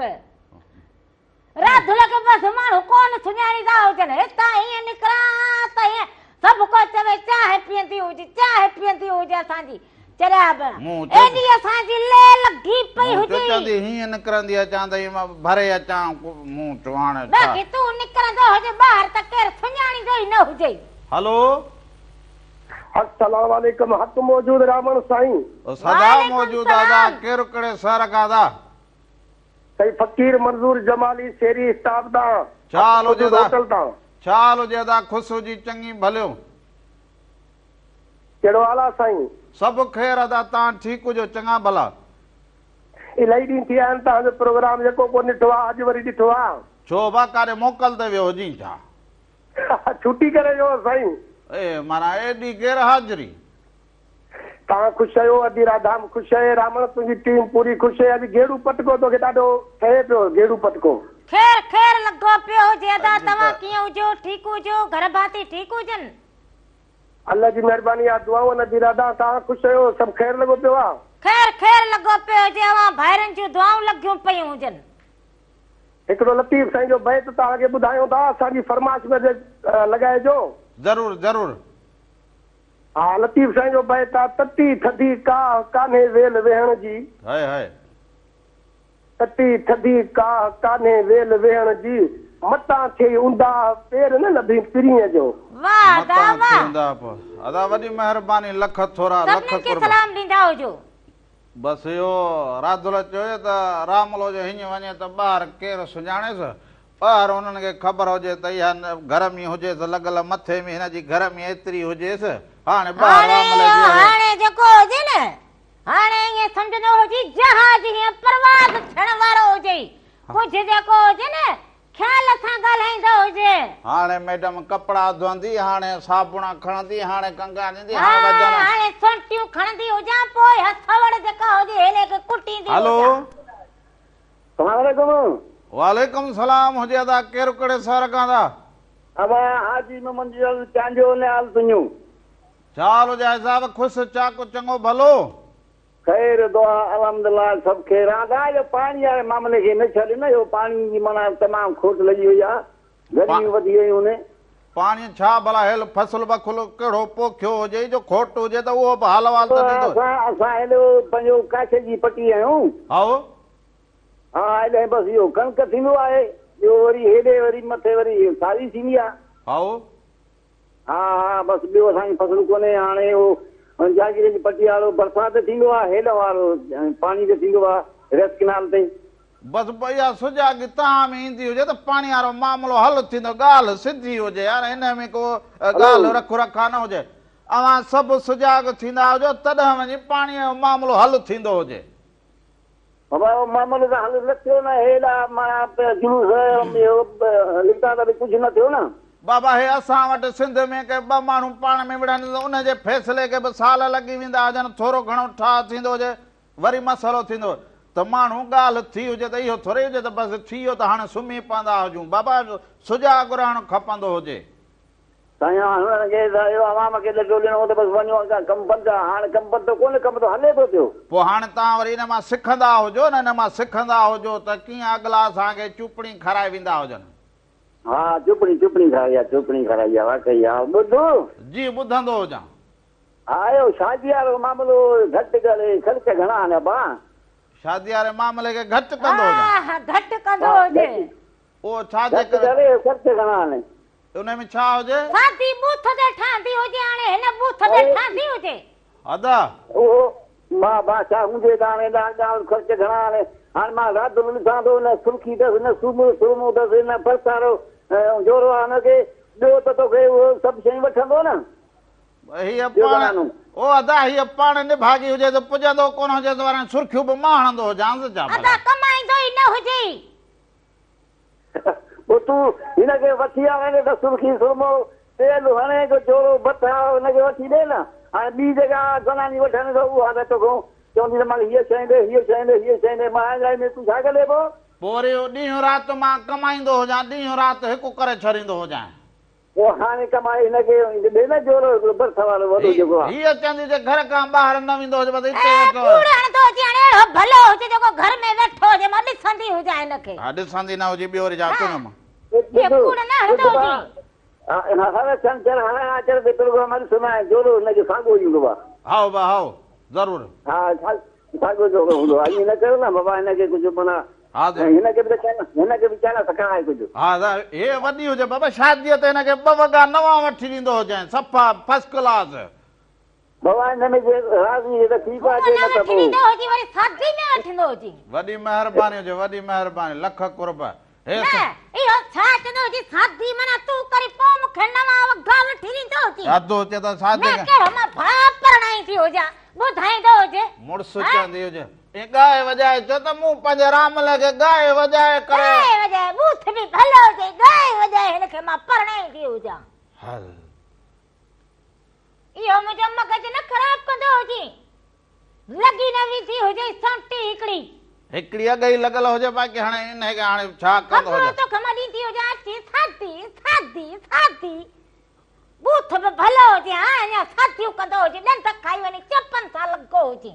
راڌل کي بس ماڻهو ڪونه سڃاڻيندا هجن. هتان هيئن نڪران ته هيئن سڀ ڪو چوي چانهه پيئندي هجي، چانهه پيئندي هجي اسان جي چريا به ايڏي اسان جي لي لڳي پئي مون چيو هجي. چوندي هيئن نڪرندي اچان ته ائين مان ڀري اچان مون چيو هاڻي ڇا. باقي تون نڪرندو هجي ٻاهر ته ڪير سڃاڻيندو ئي نه هجئي. هلو. السلام عليڪم حق موجود راوڻ سائين. سدا وعليڪم موجود ادا سلام. ڪير ڪهڙي شهر کان ادا. سائين فقير منظور جمالي سيري اسٽاپ تان ڇا حال هجي موجود ادا هوٽل تان. ڇا حال هجي ادا خوش هجي چڱي ڀليو. ڪهڙو حال آ سائين. سڀ خير ادا تان ٺيڪ هجو چڱا ڀلا. الاهي ڏينهن ٿي ويا آهن توهان جو پروگرام جيڪو ڪونه ڏٺو آ اڄ وري ڏٺو آ. ڇو ڀا ڪاڏي موڪل تي ويو هجين ڇا؟ ڇٽي ڪري ويو هوس سائين. اي معنيٰ ايڏي غير حاضري. توهان خوش آهيو ادي راڌا به خوش آهي رامڻ تنهنجي ٽيم پوري خوش آهي اڄ گيڙو پٽڪو توکي ڏاڍو ٺهي پيو گيڙو پٽڪو. خير خير لڳو پيو هجي ادا توهان ڪيئن هجو ٺيڪ هجو گهر ڀاتي ٺيڪ هجن. الله جي مهرباني آ دعائون آهن ادي راڌا توهان خوش آهيو سڀ خير لڳو پيو آ. خير خير لڳو پيو هجي اوهان ڀائرن جون دعائون لڳيون پيون هجن. هڪڙو لطيف سائين جو بيت توهان کي ٻڌايون ٿا اسان جي فرمائش ۾ لڳائجو. ضرور ضرور. ها لطيف سائين جو بيت آ، تتي ٿڌي ڪاهه ڪانهي ويل ويهڻ جي. هائي هائي. تتي ٿڌي ڪاهه ڪانهي ويل ويهڻ جي، متان ٿئي اونداهه پير نه لڀين پرينء جو. واھ ادا متان ٿئي واھ. اونداهه پوء. ادا وڏي مهرباني لک ٿورا لک سڀنن کي قرب. سلام ڏيندا هجو. بس اهو راڌل چيو ته راملو جي هينئن وڃي ته ٻاهر ڪير سڃاڻيس؟ ٻاهر انهن کي خبر هجي ته اها گرمي هجيس لڳل مٿي ۾ هن جي گرمي ايتري هجيس، هاڻي ٻاهر هاڻي راملي اهو جي اهڙي. هاڻي جيڪو هجي نه، هاڻي ائين سمجهندو هجي جهاز هينئن پرواز ٿيڻ وارو هجي، ڪجهه جيڪو هجي نه خيال سان ڳالهائيندو هجي. هاڻي ميڊم ڪپڙا ڌوئندي، هاڻي صابڻ کڻندي، هاڻي ڪنگاريندي، ها هاڻي وزن. هاڻي سونٽيون کڻندي هجان پوء هٿوڙ جيڪا هجي هيلي کي ڪٽيندي هلو. هجان. سلام عليڪم. وعليڪم سلام هجي ادا ڪير ڪهڙي شهر کان ادا. ابا حاجي محمد جلال چانڊيو نهال سڃو. ڇا حال هجي حاجي صاحب خوش چاڪ چڱو ڀلو. خير دعا الحمدلله سڀ خير آ ادا اهو پاڻي واري معاملي کي نه ڇڏ نه اهو پاڻي جي معنيٰ تمام کوٽ لڳي وئي آ گرميون وڌي ويون آهن. پاڻي ڇا ڀلا هيل فصل بخل ڪهڙو پوکيو هجي جو کوٽ هجي ته اهو به حال احوال ته ڏيندو. اسان اسان هيڏو پنهنجو ڪاڇي جي پٽي آهيون. هائو. ها هيڏانهن بس اهو ڪڻڪ ٿيندو آهي ٻيو وري هيڏي وري مٿي وري ساري ٿيندي آ. هائو. ها ها بس ٻيو اسان کي فصل ڪونهي هاڻي اهو جاگير جي پٽي وارو برسات تي ٿيندو آ هيڏانهن وارو پاڻي تي ٿيندو آ ريس ڪنال تي. بس اها سجاڳي توهان ۾ ايندي هجي ته پاڻي وارو معاملو حل ٿيندو ڳالهه سڌي هجي يار ان ۾ ڪو ڳالهه رک رکا نه هجي اوهان سڀ سجاڳ ٿيندا هجو تڏهن وڃي پاڻي جو معاملو حل ٿيندو هجي. بابا اهو معاملو ته حل نه ٿيو نه هيڏا معنيٰ جلوس اهو نڪتا ته به ڪجهه نه ٿيو نه. بابا هي اسان وٽ سنڌ ۾ ڪي ٻه ماڻهو پاڻ ۾ وڙهن ته ان جي فيصلي کي به سال لڳي ويندا هجن ٿورو گهڻو ٺاهه ٿيندو هجي وري مسئلو ٿيندو ته ماڻهو ڳالهه ٿي هجي ته اهو ٿوري هجي ته بس ٿي ويو ته هاڻي سمهي پوندا هجون بابا سجاڳ رهڻ کپندو هجي. سائين هنن کي ته اهو عوام کي ڏٽو ڏيڻو هو ته بس وڃو اڳيان ڪم بند آ هاڻ ڪم بند ته ڪونهي ڪم ته هلي ٿو پيو. پوء هاڻ توهان وري ان مان سکندا هجو نه ان مان سکندا هجو ته ڪيئن اڳلا اسان کي چوپڻي کارائي ويندا هجن. ها چوپڻي چوپڻي کارائي آ چوپڻي کارائي آ واقعي ها ٻڌ. جي ٻڌندو هجان. ها اهو شادي وارو معاملو گهٽ ڪري خرچ گهڻا آهن ابا. شادي واري معاملي کي گهٽ ڪندو هجان. ها گهٽ ڪندو هجي. اهو ڇا جي گهٽ ڪري. ڪري خرچ گهڻا آهن. ان ۾ ڇا هجي؟ سادي ٻوٿ تي ٺهندي هجي هاڻي هن ٻوٿ تي ٺهندي هجي. ادا. اهو مان بادشاهه هوندي ته هاڻي ڏانهن ڏانهن خرچ گهڻا آهن. هاڻي مان رات جو ڏسان ٿو نه سرخي اٿس نه سومرو سرمو اٿس نه پرسارو جورو آهي هن کي. ٻيو ته توکي اهو سڀ شيون وٺندو نه. هيء پاڻ او ادا هيء پاڻ نڀاڳي هجي ته پڄندو ڪونه هجيس وري سرخيون به مان هڻندو هجانس ڇا ڀلا. ادا ڪمائيندو ئي نه هجي. پوء تون هن کي وٺي آ وڃ ته سرخي سرمو تيل هڻي هڪ جوڙو بٺ آ هن کي وٺي ڏي نه. هاڻي ٻي جيڪا زناني وٺڻ ته اها ته توکان چوندي ته مان کي هيء شيء ڏي، هيء شيء ڏي، هيء شيء ڏي، مهانگائي ۾ تون ڇا ڪندين پوء؟ پوء وري اهو ڏينهن رات مان ڪمائيندو هجان، ڏينهن رات هڪ ڪري ڇڏيندو هجانء. پوء هاڻي ڪمائي هن کي ڏي نه جوڙو هڪڙو برٿ وارو وڏو جيڪو آ. هيء چوندي هجي گهر کان ٻاهر نه ويندو هجي بس اتي اي ويٺو. ڪوڙ هڻندو هجي هاڻي اهڙو ڀلو هجي جيڪو گهر ۾ ويٺو هجي مان ڏسندي هجان هن کي. ها ڏسندي نه هجي ٻيو وري ڇا تون مان. هيء ڪوڙ نه هڻندو هجي. هر ڇنڇر هر آچر تي پروگرام ڏسندا آهن جوڙو هن جو ساڳو ئي هوندو آ. هائو با هائو ضرور. ها ساڳو جوڙو هوندو آ ائين نه ڪيو نه بابا هن کي ڪجهه معنيٰ ها ته. هن کي به ته چئه هن کي به چئه نه سکڻ آهي ڪجهه. ها ته هيء وڏي هجي بابا شاديء تي هن کي ٻه وڳا نوان وٺي ڏيندو هجين صفا فرسٽ ڪلاس. بابا هن ۾ جي راضي هجي ته ٺيڪ آهي هونء جي نه نه ته وٺي پوء. ڏيندو هجي وري سادي ۾ وٺندو هجي. وڏي مهرباني هجي وڏي مهرباني لک قرب. هي نه اهو ڇا چوندو هجي سادي معنيٰ تون ڪري پوء مون کي نوان وڳا وٺي ڏيندو هجي. ادو چئي ته سادي نه ڪهڙو مان ڀاء پرڻائيندي هجان ٻڌائيندو هجي. مڙس چوندي هجي. ائين ڳائي وڄائي چئو ته مون پنهنجي رامل کي ڳائي وڄائي ڪري. ڳائي وڄائي ٻوٿ به ڀلو هجي ڳائي وڄائي هن کي مان پرڻائيندي هجان. هل. اهو منهنجو مغز نه خراب ڪندو هجين. لڳي نه ويندي هجئي سونٽي هڪڙي. هڪڙي اڳ ئي لڳل هجي باقي هاڻي انهي کي هاڻي ڇا ڪندو هجان. خبرون توکي مان ڏيندي هجان اچي سادي سادي سادي. ٻوٿ به ڀلو هجي ها اڃا ساديون ڪندو هجي ڏند کائي وڃي چپن سان لڳو هجي.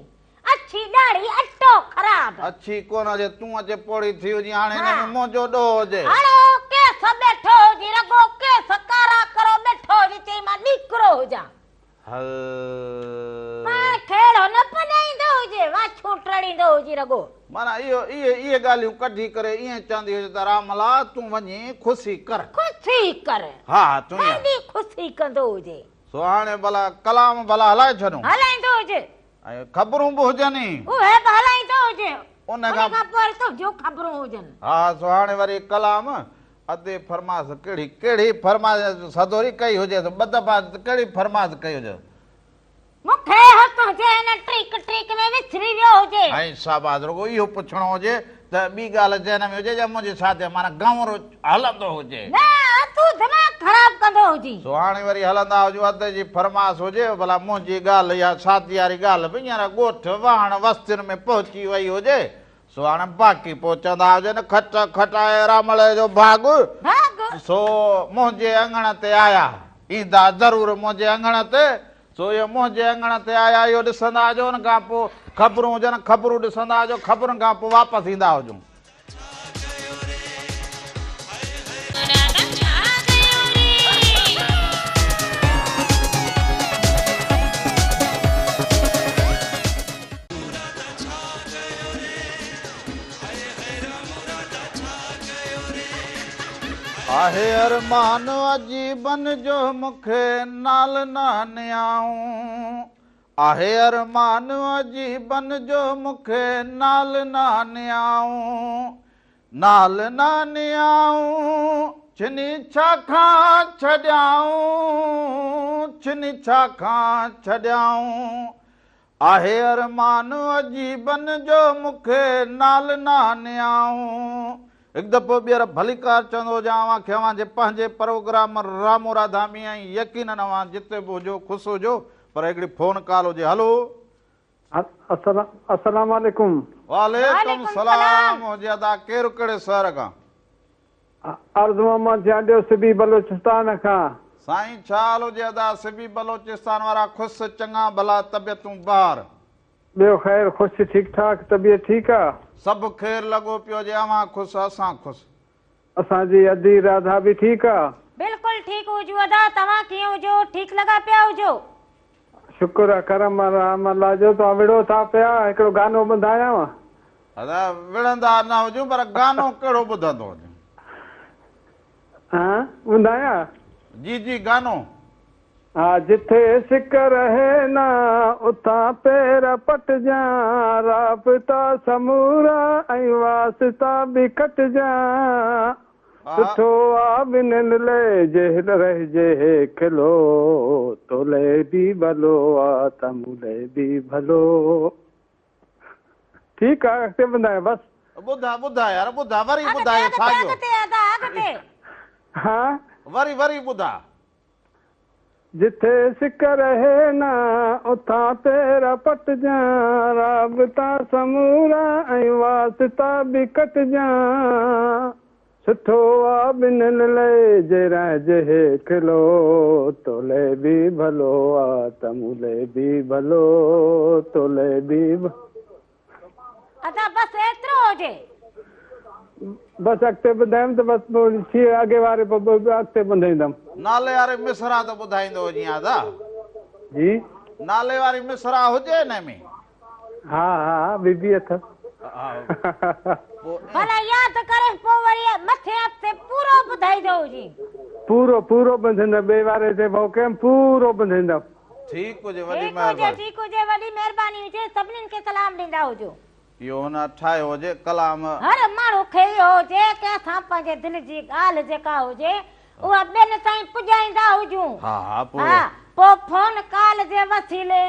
اڇي ڏاڙهي اٽو خراب. اڇي ڪونه هجي تون اچي پوڙهي ٿي هجين هاڻي هن ۾ منهنجو ڏوهه هجي. هاڻي ڪيس ٻيٺو هجي رڳو ڪيس ڪارا ڪرو ٻيٺو هجي چئي مان ڏيڪرو هجان. هل. پاڻ کهڙو نه پڄائيندو هجي، واڇون ٽڙيندو هجي رڳو. معنيٰ اهو اهي اهي ڳالهيون ڪڍي ڪري ائين چوندي هجي ته راملا تون وڃي خوشي ڪر. خوشي ڪر. ها ها تون ائين. وڏي خوشي ڪندو هجي. سو هاڻي ڀلا ڪلام ڀلا هلائي ڇڏون. هلائيندو هجي. ۽ خبرون به هجن ئي. اهي به هلائيندو هجي. ان کان پوء وري تنهنجون خبرون هجن. ها ها سو هاڻي وري ڪلام ادي فرماس ڪهڙي ڪهڙي فرماس سدوري ڪئي هجيس ٻه دفعا ڪهڙي فرماس ڪئي هجيس. مون کي هو تنهنجي هن ٽريڪ ٽريڪ ۾ وسري ويو هجي. ۽ شاباس رڳو اهو پڇڻو هجي ته ٻي ڳالهه ذهن ۾ هجي يا منهنجي شادي معنيٰ گنورو هلندو هجي. نه تون دماغ خراب ڪندو هجين. سو هاڻي وري هلندا هجون ادي جي فرماس هجي ڀلا منهنجي ڳالهه يا شادي واري ڳالهه به هينئر ڳوٺ واهڻ وستين ۾ پهچي وئي هجي سو هاڻي باقي پوء چوندا هجن کٽ کٽائي رامڙي جو ڀاڳ، سو منهنجي اڱڻ تي آيا، ايندا ضرور منهنجي اڱڻ تي، سو اهي منهنجي اڱڻ تي آيا اهو ڏسندا هجو، ان کان پوء خبرون هجن، خبرون ڏسندا هجو، خبرن کان پوء واپس ايندا هجون. آهي ارمان عجيبن جو مون کي نال نه هنيائون آهي ارمان عجيبن جو مون کي نال نه هنيائون نال نه هنيائون ڇني ڇا کان ڇڏيائون ڇني ڇا کان ڇڏيائون آهي ارمان عجيبن جو مون کي نال نه هنيائون. هڪ دفعو ٻيهر ڀليڪار چوندو هجان اوهان کي اوهان جي پنهنجي پروگرام رامو راڌامي ۽ يقينن اوهان جتي به هجو خوش هجو پر هڪڙي فون ڪال هجي هلو. السلام عليڪم. وعليڪم سلام هجي ادا ڪير ڪهڙي شهر کان. عرض محمد چانڊيو سبي بلوچستان کان. سائين ڇا حال هجي ادا سبي بلوچستان وارا خوش چڱا ڀلا طبيعتون بهار. ٻيو خير خوش ٺيڪ ٺاڪ طبيعت ٺيڪ آ. سڀ خير لڳو پيو هجي اوهان خوش اسان خوش. اسان جي ادي راڌا به ٺيڪ آ. بلڪل ٺيڪ هجو ادا توهان ڪيئن هجو ٺيڪ لڳا پيا هجو. شڪر آ ڪرم آ رحم الله جو توهان وڙهو ٿا پيا هڪڙو گانو ٻڌايانو. ادا وڙهندا نه هجون پر گانو ڪهڙو ٻڌندو هجين. ها ٻڌايان. جي جي گانو. ها جٿي سڪ رهي نه اتان پير پٽجان رابطا سمورا ۽ واسطا به ڪٽجان سٺو آ ٻنهن لئه جي رهجي هيڪلو تو لئه به ڀلو آ ته مون لئه به ڀلو. ٺيڪ آ اڳتي ٻڌايو بس. ٻڌا ٻڌا يار ٻڌا وري ٻڌا اهو ساڳيو. اڳتي ادا اڳتي. ها. وري وري ٻڌا. جٿي سڪ رهي نه اتان پير پٽجان رابطا سمورا ۽ واسطا به ڪٽجان سٺو آ ٻنهن لئه جي رهجي هيڪلو تو لئه به ڀلو آ ته مون لئه به ڀلو تو لئه به. ادا بس ايترو هجي. بس اڳتي ٻڌايم ته بس پوء ٿي اڳي واري پوء اڳتي ٻڌائيندم. نالي واري مصرع ته ٻڌائيندو هجين ادا. جي. نالي واري مصرع هجي ان ۾. ها ها بي بي اٿس. ڀلا ياد ڪري پوء وري مٿين هفتي پورو ٻڌائيندو هجين. پورو پورو ٻڌندم ٻئي واري تي ڀؤ ڪيم پورو ٻڌندم. ٺيڪ هجي وڏي ٺيڪ هجي مهرباني. ٺيڪ هجي وڏي مهرباني هجي سڀنين کي سلام ڏيندا هجو. اهو هن ٺاهيو هجي ڪلام. هر ماڻهو کي اهو هجي ڪه اسان پنهنجي دل جي ڳالهه جيڪا هجي اها ٻين تائين پڄائيندا هجون. ها ها پوء. ها. پوء فون ڪال جي وسيلي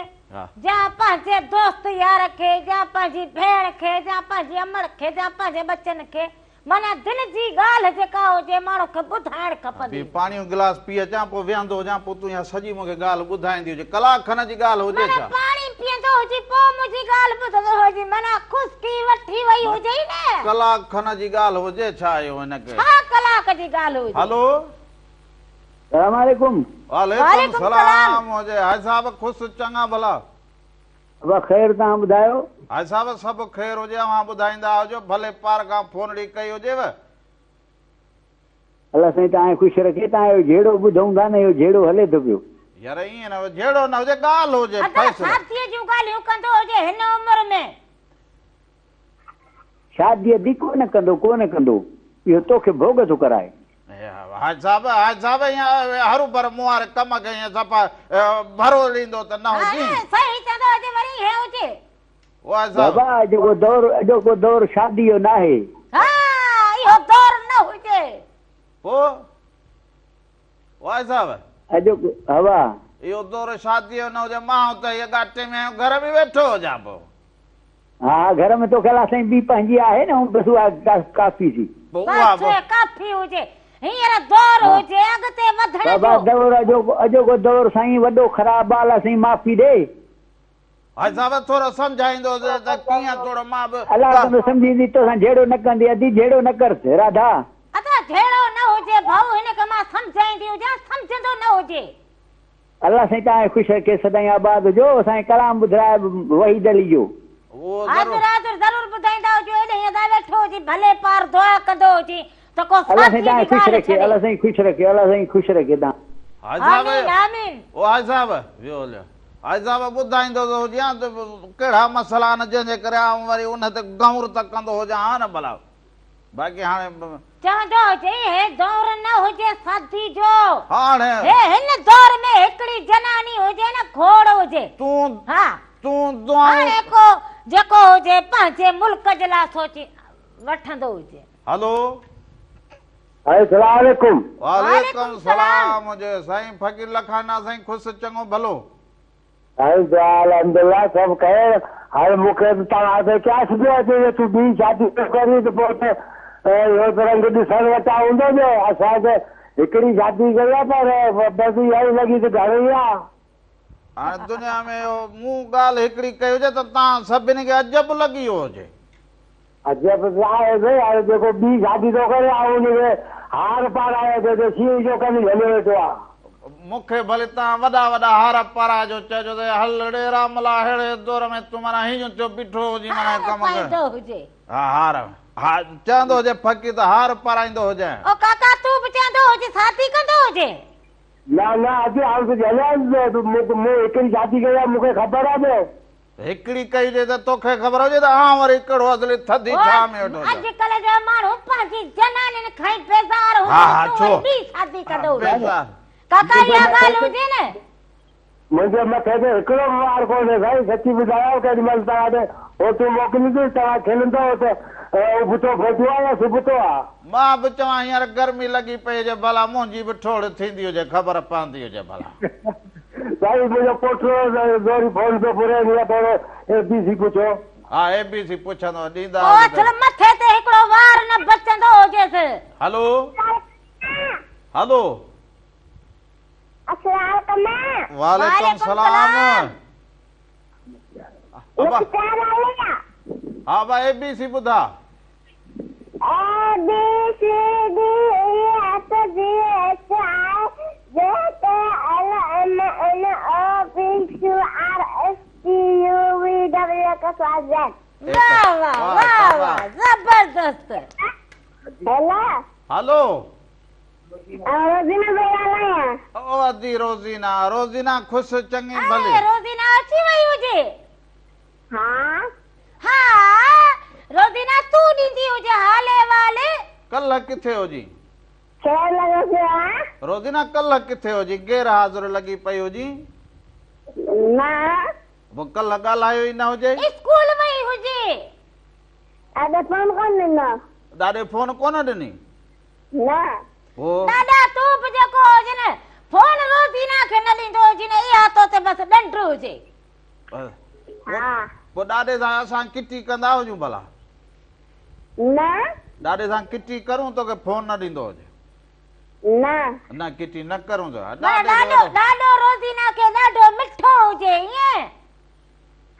يا پنهنجي دوست يار کي يا پنهنجي ڀيڻ کي يا پنهنجي امڙ کي يا پنهنجي ٻچن کي معنيٰ دل جي ڳالهه جيڪا هجي ماڻهو کي ٻڌائڻ کپندي. پي پاڻيء جو گلاس پي اچان پوء ويهندو هجان پوء تون اها سڄي مون کي ڳالهه ٻڌائيندي هجي ڪلاڪ کن جي ڳالهه هجي معنيٰ ڇا؟ پاڻي پيئندو هجي پوء منهنجي ڳالهه ٻڌندو هجي معنيٰ خشڪي وٺي وئي هجئي نه. ڪلاڪ کن جي ڳالهه هجي ڇا اهو هن کي. ڇا ڪلاڪ جي ڳالهه هجي. هلو. سلام عليڪم. وعليڪم سلام هجي حاجي صاحب خوش چڱا ڀلا. ابا خير توهان ٻڌايو. حاجي صاحب سڀ خير هجي اوهان ٻڌائيندا هجو ڀلي پار کان فونڙي ڪئي هجيو. الله سائين توهان کي خوش رکي توهان اهو جهيڙو ٻڌون ٿا نه اهو جهيڙو هلي ٿو پيو. يار ائين نه جهيڙو نه هجي ڳالهه هجي ادا فيصلو. شاديء جون ڳالهيون ڪندو هجي هن عمر ۾. شادي ادي ڪونه ڪندو ڪونه ڪندو اهو توکي ڀوڳ ٿو ڪرائي. حاجي صاحب حاجي صاحب ائين هروڀرو مون واري ڪم کي ائين صفا ڀرو ڏيندو ته نه هجين. هاڻي صحيح چوندو هجي وري هي هجي. او حاجي صاحب. بابا اڄوڪو دور اڄوڪو دور شادي جو ناهي. ها اهو دور نه هجي. پوء او حاجي صاحب. اڄوڪو هوا. اهو دور شادي جو نه هجي مان ته هيء ڳاٽي ۾ آيو گهر ۾ ويٺو هجان پوء. ها ها گهر ۾ توکي الله سائين ٻي پنهنجي آهي نه بس اها ڪافي ٿي. پوء اها بس ڪافي هجي هينئر دور هجي اڳتي وڌڻ جو. بابا دور اڄوڪو دور سائين وڏو خراب آ الله سائين معافي ڏي. حاجي صاحب ٿورو سمجهائيندو ته ڪيئن ٿورو مان به. الله ڪندو سمجهي ايندي توسان جهيڙو نه ڪندي ادي جهيڙو نه ڪرس راڌا. ادا جهيڙو نه هجي ڀائو هن کي مان سمجهائيندي هجان سمجهندو نه هجي. الله سائين توهان کي خوش رکي سدائين آباد هجو اسان کي ڪلام ٻڌراء وحيد علي جو. حاضر حاضر ضرور ٻڌائيندا هجو ايڏي ادا ويٺو هجي ڀلي پار دعا ڪندو هجي ته ڪو الله ساٿي سائين توهان جي کي خوش ڳالهه رکي ڇڏي. الله سائين خوش رکي الله سائين خوش رکي توهان. حاجي صاحب آمين آمين. او حاجي صاحب ويو هليو حاجي صاحب ٻڌائيندو ته هجيان ته ڪهڙا مسئلا آهن جنهن جي ڪري آئون وري ان تي غور ته ڪندو هجان ها نه ڀلا. باقي هاڻي. چوندو هجي هي دور نه هجي سادي جو. هاڻي. هي هن دور ۾ هڪڙي جناني هجي نه کوڙ هجي. تون. ها. تون دعائون. هاڻي ڪو جيڪو هجي پنهنجي ملڪ جي لاء سوچي وٺندو هجي. هلو. السلام عليڪم. وعليڪم السلام هجي سائين فقير لکانا سائين خوش چڱو ڀلو. سائين دعا الحمدلله سڀ خير هاڻي مون کي به توهان تي قياس پيو اچي جو تون ٻي شادي ٿو ڪرين ته پوء ته اهو ته رنگ ڏسڻ وٽان هوندو جو اسان ته هڪڙي شادي ڪئي آهي پر بس اها ئي لڳي ته گهڻي آهي. هاڻي دنيا ۾ اهو مون ڳالهه هڪڙي ڪئي هجي ته توهان سڀني کي عجب لڳي ويو هجي. عجب ته آهي سائين هاڻي جيڪو ٻي شادي ٿو ڪري آئون ان کي هار پارايان ٿو ته شينهن جو ڪن جهليو ويٺو آ. مون کي ڀلي توهان وڏا وڏا هار پارايو چئجو ته هل ڙي راملا ههڙي دور ۾ تون معنيٰ هينئن ٿيو بيٺو هجين معنيٰ هار ڪم ڪر. پائيندو هجي. ها هار ها چوندو هجي فقير ته هار پارائيندو هجين. او ڪاڪا تون به چوندو هجين شادي ڪندو هجين. نه نه اڄ آئون ته جهليان ٿو مون هڪڙي شادي ڪئي آ مون کي خبر آ ته. هڪڙي ڪئي هجي ته توکي خبر هجي ته آئون وري ڪهڙو اصلي ٿڌي ڇانء ۾ ويٺو هجان. اڄڪلهه جا ماڻهو پنهنجي جنانين کان ئي بيزار هوندا آهن، تون وري ٻي شادي ڪندو هجين. ڪاڪا اها ڳالهه هجي نه. منهنجي مٿي تي هڪڙو به وار ڪونهي سائين سچي ٻڌايانو ڪيڏي مهل توهان ڏي فوٽو موڪليندس توهان کلندؤ ته ابتو فوٽو آ يا سبتو آ. مان به چوان هينئر گرمي لڳي پئي هجي ڀلا منهنجي به ٺوڙهه ٿيندي هجي خبر پوندي هجي ڀلا. سائين منهنجو پوٽو زوري فون پيو گهري انهي ٿورو اي بي سي پڇو. ها اي بي سي پڇندو ڏيندا پوء اصل مٿي تي هڪڙو وار نه بچندو هجيس. هلو هلو. السلام وعليڪم سلام. ابا ها ابا اي بي سي ٻڌا. A B C D E F G H I J K L M N O P Q R S T U V W X Y Z. واه واه واه واه زبردست. هيلو. هلو. روزينا پئي ڳالهايان. او ادي روزينا روزينا خوش چڱي ڀلي. اڙي روزينا اچي وئي هجي. ها. ها روزينا تون ڏيندي هجي حال احوال. ڪلهه ڪٿي هجين؟ خير لڳو پيو آ. روزينا ڪلهه ڪٿي هجين غير حاضر لڳي پئي هجين. نه. پوء ڪلهه ڳالهايو ئي نه هجئي. اسڪول وئي هجي. ڏاڏي فون ڪونه ڏنو. ڏاڏي فون ڪونه ڏني؟ نه. پوء. ڏاڏا تون به جيڪو هجين فون روزينا کي نه ڏيندو هجي نه اها تو تي بس ڏنڊ هجي. ها. پوء ڏاڏي سان اسان ڪٽي ڪندا هجون ڀلا؟ نه. ڏاڏي سان ڪٽي ڪرون توکي فون نه ڏيندو هجي. نه. نه ڪٽي نه ڪرون ته معنيٰ ڏاڏو ڏاڏو روزينا کي ڏاڍو مٺو هجي ائين؟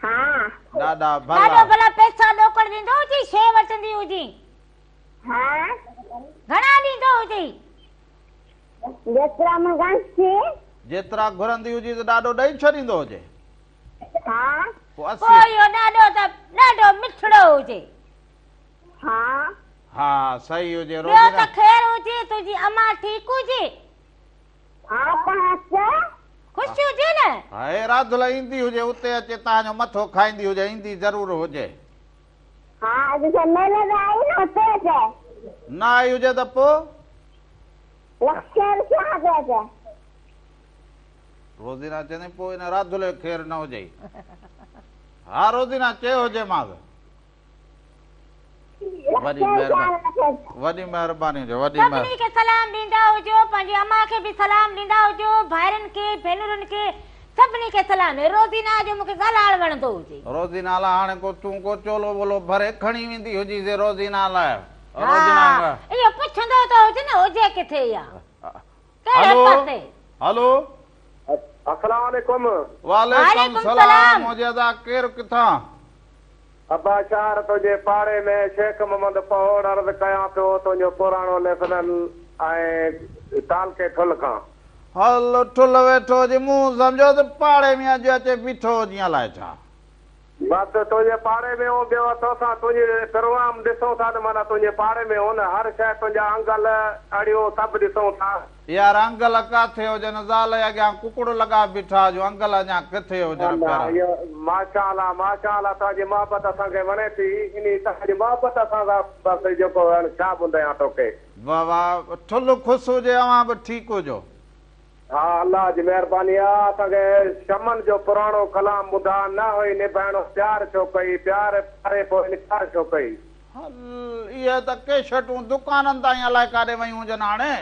ها. ڏاڏا ڀلا. ڏاڏو ڀلا پئسا ڏوڪڙ ڏيندو هجي شيء وٺندي هجين؟ ها. گهڻا ڏيندو هجي؟ جيترا مون ٿي. جيترا گهرندي هجي ته ڏاڏو ڏئي ڇڏيندو هجي. ها. پوء پوء اهو ڏاڏو ته ڏاڍو مٺڙو هجي. ها. ها صحيح هجي ٻيو روزينا. ته خير هجي تنهنجي امان ٺيڪ هجي. ها توهان چئو. خوش هجي نه. ها هي راڌل ايندي هجي اتي اچي توهان جو مٿو کائيندي هجي ايندي ضرور هجي. ها جتي ميلي تي آئي نه اتي اچي. نه آئي هجي ته پوء. لکين رپيا هٿ اچي. روزينا چوندي پوء ان راڌل جو خير نه هجئي. ها روزينا چيو هجيمانس. وڏي مهرباني وڏي مهرباني هجي وڏي سڀني کي سلام ڏيندا هجو پنهنجي امان کي به سلام ڏيندا هجو ڀائرن کي ڀينرن کي سڀني کي سلام روزينا جو مونکي ڳالهائڻ وڻندو هجي. روزينا لاء هاڻي ڪو تون ڪو چولو وولو ڀري کڻي ويندي هجي سي روزينا لاء روزينا ها اهو پڇندو ته هجي نه هجي ڪٿي اها ڪهڙي پاسي. هلو. السلام عليڪم. وعليڪم سلام هجي ادا ڪير ڪٿان. ابا شهر تنهنجي پاڙي ۾ شيخ محمد پهوڙ عرض ڪيان پيو تنهنجو پراڻو ليسنل ۽ تعلقي ٺل کان. هل ٺل ويٺو هجي مون سمجهيو ته پاڙي ۾ اڄ اچي بيٺو هجين الائي ڇا. بس تنهنجي پاڙي ۾ هون ٻيو توسان تنهنجي پروگرام ڏسون ٿا ته معنيٰ تنهنجي پاڙي ۾ هون هر شيء تنهنجا انگل اڙيون سڀ ڏسون ٿا. يار انگل ڪاٿي هجن زال جي اڳيان ڪڪڙ لڳا بيٺا هجون انگل اڃا ڪٿي هجن پيارا. ماشاء الله ماشاء الله توهان جي محبت اسان کي وڻي ٿي انهي توهان جي محبت اسان سان بس جيڪو هاڻ ڇا ٻڌايان توکي. واه واه ٺل خوش هجي اوهان به ٺيڪ هجو. ها الله جي مهرباني آ اسان کي شمن جو پراڻو ڪلام ٻڌا نه هئي نڀائڻو پيار ڇو ڪئي پيار پاري پوء انڪار ڇو ڪئي. هل اهي ته ڪيشٽون دڪانن تائين الائي ڪاڏي ويون هجن هاڻي.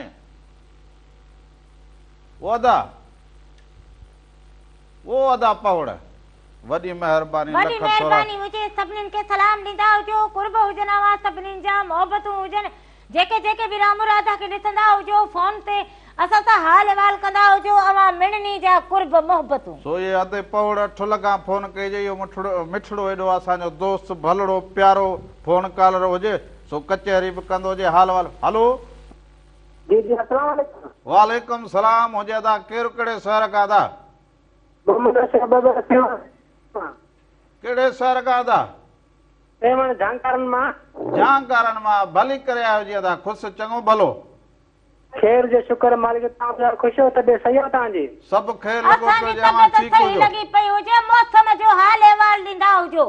او ادا او ادا پهوڙ وڏي مهرباني وڏي لک ٿورا. مهرباني هجي سڀنين کي سلام ڏيندا هجو قرب هجن اوهان سڀنين جا محبتون هجن جيڪي جيڪي به رامو راڌا کي ڏسندا هجو فون تي اسان سان حال احوال ڪندا هجو اوهان مڙني جا قرب محبتون. سو اهي ادي پهوڙ ٺل کان فون ڪئي جي اهو مٺڙو مٺڙو ايڏو اسان جو دوست ڀلڙو پيارو فون ڪالر هجي سو ڪچهري به ڪندو هجي حال احوال هلو. جي جي السلام عليڪم. وعليڪم سلام هجي ادا ڪير ڪهڙي شهر کان ادا. محمد اشرف ٻٻر سيوهڻ مان. ڪهڙي شهر کان ادا. سيوهڻ جهانگارن مان. جهانگارن مان ڀلي ڪري آيو جي ادا خوش چڱو ڀلو. خير جو شڪر مالڪ توهان ٻڌايو خوش هو طبيعت صحيح آ توهان جي. سڀ خير لڳو اسان پيو جي جي اوهان طبيعت ٺيڪ صحيح هجو. لڳي پئي هجي موسم جو حال احوال ڏيندا هجو.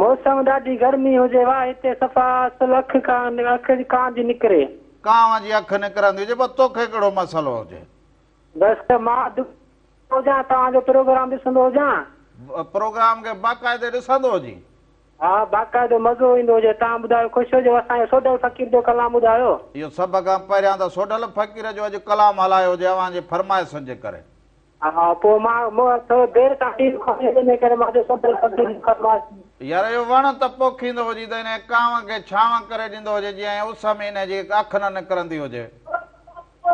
موسم ڏاڍي گرمي هجي واهه هتي صفا اصل اک ڪان اک ڪان جي نڪري. ڪانء جي اک نڪرندي هجي پر توکي ڪهڙو مسئلو هجي. بس ته مان دڪان هجان توهان جو پروگرام ڏسندو هجان. پروگرام کي باقاعدي ڏسندو هجين. ها باقاعدو مزو ايندو هجي توهان ٻڌايو خوش هجو اسان جو سوڍل فقير جو ڪلام ٻڌايو. اهو سڀ کان پهريان ته سوڍل فقير جو اڄ ڪلام هلايو هجي اوهان جي فرمائشن جي ڪري. ها پوء مان مون ٿورو دير سان ٽي وي کولي انهي ڪري مان چيو سوڍل فقير جي فرمائش. يار اهو وڻ ته پوکيندو هجي ته انهي ڪانء کي ڇانو ڪري ڏيندو هجي جيئن اس ۾ انهي جي اک نه نڪرندي هجي.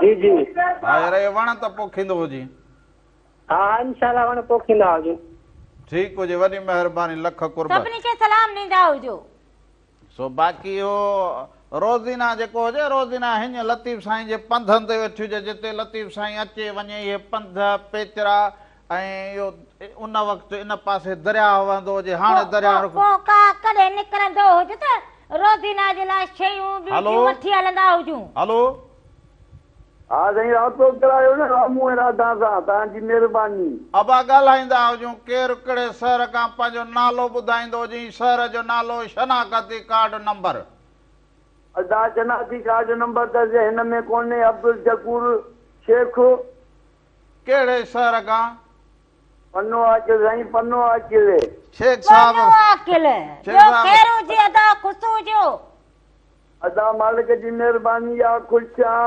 جي جي. ها يار اهو وڻ ته پوکيندو هجين. ها ها انشاء الله وڻ پوکيندا هجون. ٺيڪ هجي وڏي مهرباني لک قرب. سڀني کي سلام ڏيندا هجو. سو باقي اهو روزينا جيڪو هجي روزينا هڃ لطيف سائين جي پنڌن تي ويٺي هجي جتي لطيف سائين اچي وڃي اهي پنڌ پيچرا ۽ اهو ان وقت ان پاسي درياهه وهندو هجي هاڻي درياهه پوء ڪا ڪڏهن نڪرندو هجي ته روزينا جي لاء شيون ٻيون وٺي هلندا هجون. هلو. ها سائين رابطو ڪرايو نه رامو ۽ راڌا سان توهان جي مهرباني. ابا ڳالهائيندا هجون ڪير ڪهڙي شهر کان پنهنجو نالو ٻڌائيندو هجي شهر جو نالو شناختي ڪارڊ نمبر. ادا شناختي ڪارڊ نمبر ته ذهن ۾ ڪونهي عبدالشڪور شيخ. ڪهڙي شهر کان؟ پنو عاقل سائين پنو عاقل. شيخ صاحب پنو عاقل ٻيو خير هجي ادا خوش هجو. ادا مالڪ جي مهرباني آ خوش آ.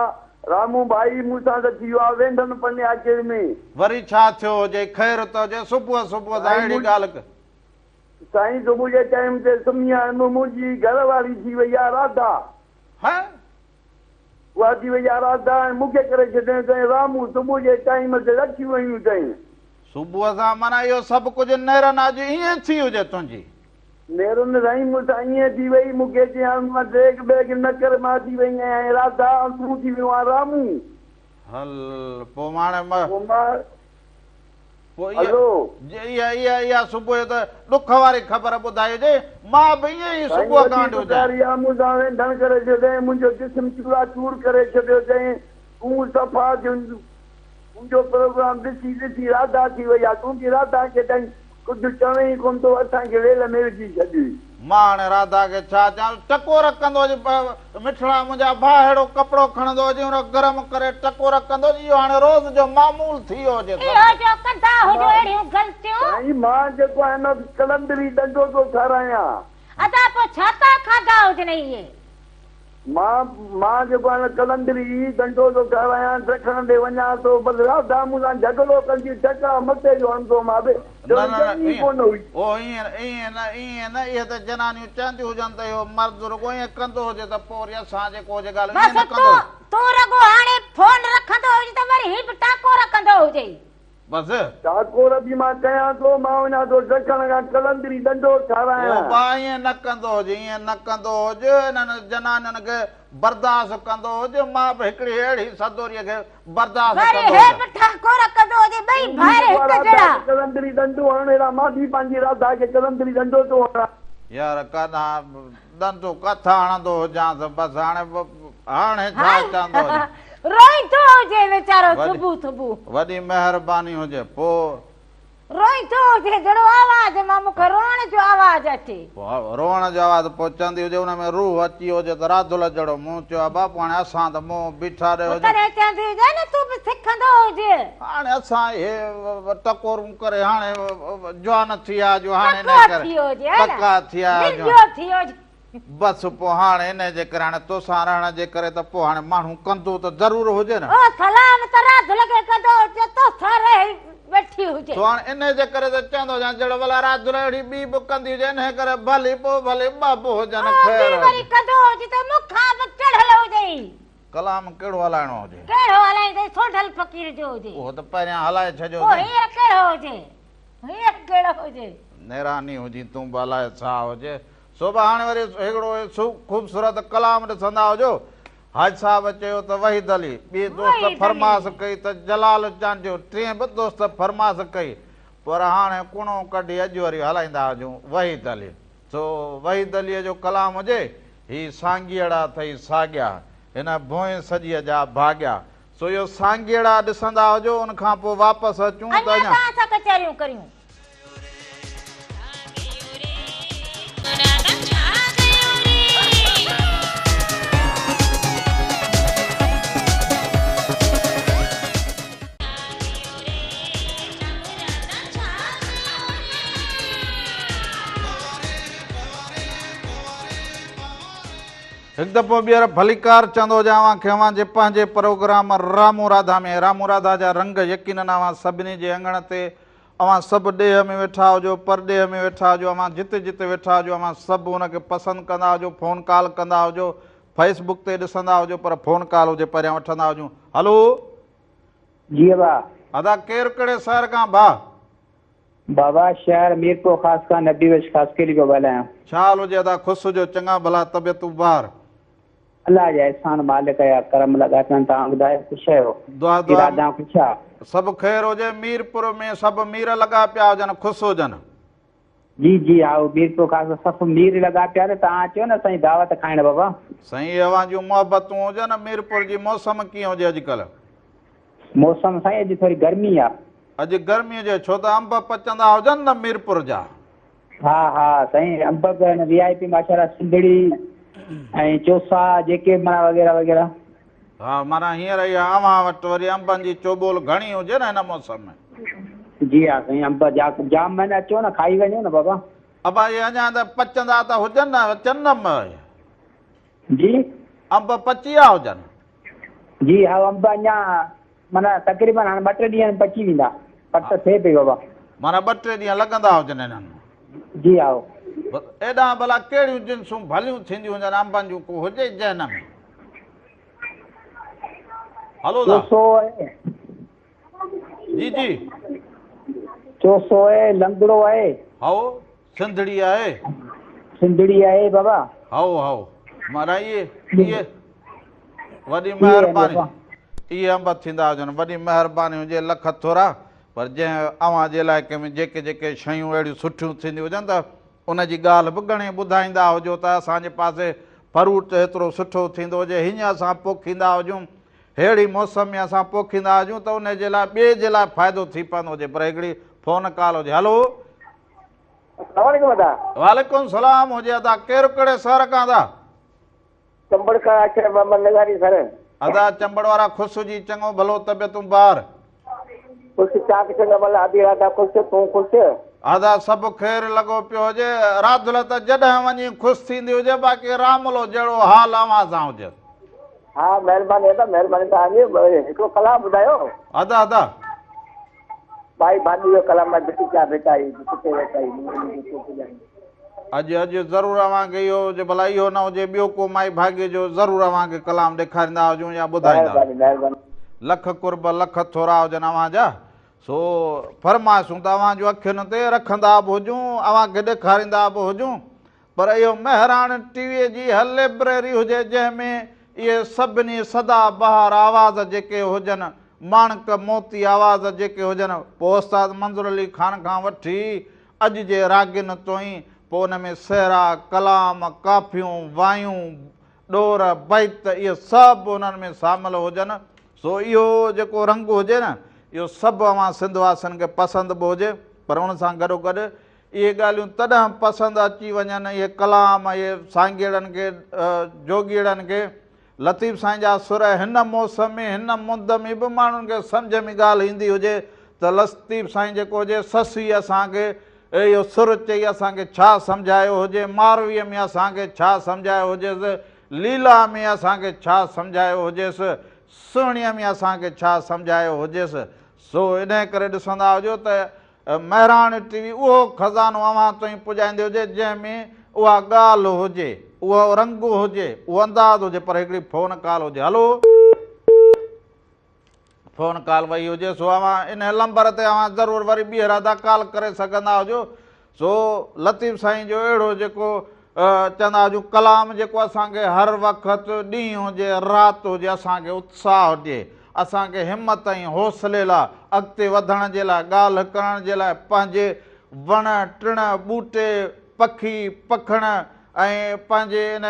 رامو ڀائي مون سان ته ٿي ويو آ وينڌن پنياچڙ ۾. وري ڇا ٿيو هجي خير ته هجي صبح صبح سان سائين اهڙي مون ڳالهه ڪ. سائين صبح جي ٽائيم تي سمهي آيم منهنجي گهر واري ٿي وئي آ راڌا. هه. اها ٿي وئي آ راڌا ۽ مون کي ڪري ڇڏيو اٿئين رامو صبح جي ٽائيم تي رکيون ويون اٿئين. صبح سان معنيٰ اهو سڀ ڪجهه نيرن اڄ ائين ٿي هجي تنهنجي. نيرن سائين مون سان ائين ٿي وئي مون کي چيائين مان ڊريگ بيگ نه ڪر مان ٿي وئي آهيان راڌا ۽ تون ٿي ويو آهين رامو. هل پوء هاڻي م. پوء مان پوء اها هلو. اها اها اها صبح جو ته ڏک واري خبر ٻڌائي هجي مان به ائين ئي سائين صبح وڏي کان وٺي هجان. ڏکاري آ مون سان وينڌڻ ڪري ڇڏيائين منهنجو جسم چورا چور ڪري ڇڏيو اٿئين تون صفا منهنجو پروگرام ڏسي ڏسي راڌا ٿي وئي آ تون به راڌا کي تائين ڪجهه چوين ئي ڪونه ٿو اسان کي ويل ۾ وجهي ڇڏيئي. مان هاڻي راڌا کي ڇا چوان ٽڪور ڪندو هجي مٺڙا منهنجا ڀاء اهڙو ڪپڙو کڻندو هجي ان گرم ڪري ٽڪور ڪندو هجي اهو هاڻي روز جو معمول ٿي ويو هجي اهو سمجهه. جو ڪندا هجو اهڙيون غلطيون. سائين مان جيڪو آهيان نه قلندري ڏنڊو ٿو ٺارايان. ادا پوء ڇا ٿا کاڌا هجن اهي. مان مان جيڪو آهيان نه قلندري ڏنڊو ٿو ٺارايان ڊکڻ ڏي وڃان ٿو بس راڌا مون سان جهڳڙو ڪندي ٺڪا مٿي جو هڻندو مان به نه جو نه نه چڱي ائين ڪونه هئي. او ائين ائين نه ائين نه اهي ته جنانيون چونديون هجن ته اهو مرد رڳو ائين ڪندو هجي ته پوء وري اسان جيڪو هجي ڳالهه بس ائين نه ڪندو تون تون رڳو هاڻي فون رکندو هجين ته وري هي به ٽاڪو رکندو هجئي. بس. ٽاڪور به مان ڪيان ٿو، مان وڃان ٿو ڊکڻ کان قلندري ڏنڊو ٺارايان. او با ائين نه ڪندو هج، ائين نه ڪندو هج، انهن جنانين کي برداشت ڪندو هج، مان به هڪڙي اهڙي سدوريء کي برداشت وري ڪندو هي هجان. به ٽاڪور ڪندو هجي، ٻئي تون به ڀائر جيڪو هڪ راڌا جهڙا. کي قلندري ڏنڊو هڻ اهڙا مان به پنهنجي راڌا کي قلندري ڏنڊو ٿو هڻان. يار ڪڏهن ڏنڊو ڪٿ هڻندو هجانس، بس هاڻي هاڻي ڇا چوندو هجان. روئيندو هجي ويچارو صبح صبح. وڏي مهرباني هجي پوء. روئيندو هجي جهڙو آواز مان مون کي روئڻ جو آواز اچي. پوء روئڻ جو آواز پوء چوندي هجي ان ۾ روح اچي ويو هجي ته راڌل جهڙو مون چيو ابا پوء هاڻي اسان ته منهن بيٺا ڏي پوء هجون. تڏهن چوندي هجي نه تون به سکندو هج. هاڻي اسان اهي ٽڪورون ڪري هاڻي جوان ٿي ويا هجون هاڻي پڪو انهي ڪري ٿي ويو هجي ها نه پڪا ٿي ويا هجون. نرڄو ٿي ويو هجي. بس پوء هاڻي انهي جي ڪري هاڻي توسان رهڻ جي ڪري ته پوء هاڻي ماڻهو ڪندو ته ضرور هجي نه. او سلام ته راڌل کي ڪندو هجي توسان رهي ويٺي هجي. سو هاڻي انهي جي ڪري ته چوندو هجان جهڙو ڀلا راڌل اهڙي ٻي به ڪندي هجي انهي ڪري ڀلي پوء ڀلي ٻه به هجن او خير ٻي وري هجي. ڪندو هجي ته مون کان به چڙهيل هجئي. ڪلام ڪهڙو هلائڻو هجي. ڪهڙو هلائيندين سوڍل فقير جو هجي. اهو ته پهريان هلائي ڇڏيو پوء اٿئي. هينئر ڪهڙو هجي. هينئر ڪهڙو هجي. نيراني هجين تون به الائي ڇا هجي. سو به هاڻي وري هڪڙو خوبصورت ڪلام ڏسندا هجو. حاجي صاحب چيو ته وحيد علي، ٻئي دوست فرماس ڪئي ته جلال چانڊيو، ٽئين به دوست فرماس ڪئي، پر هاڻي ڪڻو ڪڍي اڄ وري هلائيندا هجون وحيد علي. سو وحيد عليء جو ڪلام هجي، هي سانگيئڙا اٿئي ساڳيا، هن ڀونء سڄيء جا ڀاڳيا. سو اهو سانگيئڙا ڏسندا هجو، ان کان پوء واپس اچون ته اڃا اڃا. توهان سان ڪچهريون ڪريون. هڪ دفعو ٻيهر ڀليڪار چوندو هجان اوهان کي اوهان جي پنهنجي پروگرام رامون راڌا ۾ رامون راڌا جا رنگ يقينن اوهان سڀني جي اڱڻ تي اوهان سڀ ڏيهه ۾ ويٺا هجو، پرڏيهه ۾ ويٺا هجو، اوهان جتي جتي ويٺا هجو، اوهان سڀ ان کي پسند ڪندا هجو، فون ڪال ڪندا هجو، فيس بڪ تي ڏسندا هجو، پر فون ڪال هجي پهريان وٺندا هجون. هلو. جي ابا. ادا ڪير ڪهڙي شهر کان ڀاء؟ بابا شهر ميرپورخاص کان نبي بخش خاصخيلي پيو ڳالهايان. ڇا حال هجي ادا خوش هجو چڱا ڀلا طبيعتون بهار. الله جا احسان مالڪ جا ڪرم لڳا پيا آهن توهان ٻڌايو خوش آهيو دعا دعا راڌا خوش آ. سڀ خير هجي ميرپور ۾ سڀ مير لڳا پيا هجن خوش هجن. جي جي هائو ميرپور خاص ۾ سڀ مير لڳا پيا آهن توهان اچو نه سائين دعوت کائڻ بابا. سائين اهي اوهان جون محبتون هجن ميرپور جي موسم ڪيئن هجي اڄڪلهه. موسم سائين اڄ ٿوري گرمي آ. اڄ گرمي هجي ڇو ته انب پچندا هجن نه ميرپور جا. ها ها سائين انب به آهن وي آء پي ماشاءالله سنڌڙي ۽ چوسا جيڪي به معنيٰ وغيره وغيره. ها معنيٰ هينئر اها اوهان وٽ وري انبن جي چوٻول گهڻي هجي نه هن موسم ۾. جي ها سائين انب جام آهن اچو نه کائي وڃو نه بابا. ابا اهي اڃا ته پچندا ته هجن نه اچن نه اهي. جي. انب پچي ويا هجن. जी हा अंब अञा माना तक़रीबन हाणे ॿ टे ॾींहं पची वेंदा, पट थिए पई बाबा। माना ॿ टे ॾींहं लॻंदा हुजनि हिननि में। जी हा। एॾां भला कहिड़ियूं जिन्सूं भलियूं थींदियूं हुजनि अंबनि जूं, को हुजे ज़हन में? हलो चोसो आहे। जी जी। चोसो आहे, लंगड़ो आहे। हाओ, सिंधड़ी आहे। सिंधड़ी आहे बाबा। हाओ हाओ, माना इहे इहे वॾी महिरबानी, इहे अंब थींदा हुजनि, वॾी महिरबानी हुजे, लख थोरा। पर जंहिं अव्हां जे इलाइक़े में जेके जेके शयूं अहिड़ियूं सुठियूं थींदियूं हुजनि त उनजी ॻाल्हि बि घणे ॿुधाईंदा हुजो त असांजे पासे फ्रूट एतिरो सुठो थींदो हुजे, हीअं असां पोखींदा हुजूं, अहिड़ी मौसम में असां पोखींदा हुजूं त उन जे लाइ ॿिए जे लाइ फ़ाइदो थी पवंदो हुजे। पर हिकिड़ी फ़ोन कॉल हुजे। हलो। वालेकुम सलाम हुजे अदा, केरु कहिड़े शहर खां अदा? चंबड़ खां अक्षर मोहम्मद लगारी सर। अदा चंबड़ वारा ख़ुशि हुजी, चङो भलो, तबियतूं ॿार? ख़ुशि चाक चङा भला, अदी राधा ख़ुशि, तूं ख़ुशि? अदा सभु ख़ैर लॻो पियो हुजे। राधुल त जॾहिं वञी ख़ुशि थींदी हुजे, बाक़ी रामलो जहिड़ो हाल अव्हां सां हुजे। हा महिरबानी अदा, महिरबानी तव्हांजी। हिकिड़ो कलाम ॿुधायो। अदा अदा। भाई भाॼी जो कलाम भेटाई। अॼु अॼु ज़रूरु अव्हांखे इहो हुजे, भला इहो न हुजे ॿियो को माई भाॻे जो ज़रूरु अव्हांखे कलाम ॾेखारींदा हुजूं या ॿुधाईंदा। लख कुर्ब लख थोरा हुजनि अव्हांजा। सो फरमाइशूं त अव्हांजो अखियुनि ते रखंदा बि हुजूं, अव्हांखे ॾेखारींदा बि हुजूं, पर इहो महिराण टीवीअ जी लाइब्रेरी हुजे जंहिंमें इहे सभिनी सदा बहार आवाज़ जेके हुजनि, माणक मोती आवाज़ जेके हुजनि, पोइ उस्ताद मंज़ूर अली ख़ान खां वठी अॼु जे रागिन ताईं, पोइ उन में सहरा, कलाम, काफ़ियूं, वायूं, ॾोर, बैत, इहे सभु उन्हनि में शामिल हुजनि। सो इहो जेको रंग हुजे न, इहो सभु अव्हां सिंधवासियुनि खे पसंदि बि हुजे, पर उन सां गॾोगॾु इहे ॻाल्हियूं तॾहिं पसंदि अची वञनि, इहे कलाम, इहे सांगेड़नि खे, जोगीड़नि खे, लतीफ़ साईं जा सुर हिन मौसम में, हिन मुंद में बि माण्हुनि खे सम्झ में ॻाल्हि ईंदी हुजे त लतीफ़ साईं जेको हुजे ससुई असांखे इहो सुर चई असांखे छा सम्झायो हुजे, मारवीअ में असांखे छा सम्झायो हुजेसि, लीला में असांखे छा सम्झायो हुजेसि, सुहिणीअ में असांखे छा सम्झायो हुजेसि। सो इन करे ॾिसंदा हुजो त महिराण टीवी उहो ख़ज़ानो अव्हां ताईं पुॼाईंदी हुजे जंहिंमें उहा ॻाल्हि हुजे, उहो रंग हुजे, उहो अंदाज़ हुजे। पर हिकिड़ी फ़ोन कॉल हुजे। हलो, फ़ोन कॉल वई हुजे। सो अव्हां इन नंबर ते अव्हां ज़रूरु वरी ॿीहर अदा कॉल करे सघंदा हुजो। सो लतीफ़ साईं जो अहिड़ो जेको चवंदा हुजूं कलाम जेको असांखे हर वक़्तु ॾींहुं हुजे राति हुजे असांखे उत्साह ॾिए, असांखे हिमत ऐं हौसले लाइ अॻिते वधण जे लाइ, ॻाल्हि करण जे लाइ, पंहिंजे वण टिण ॿूटे पखी पखण ऐं पंहिंजे इन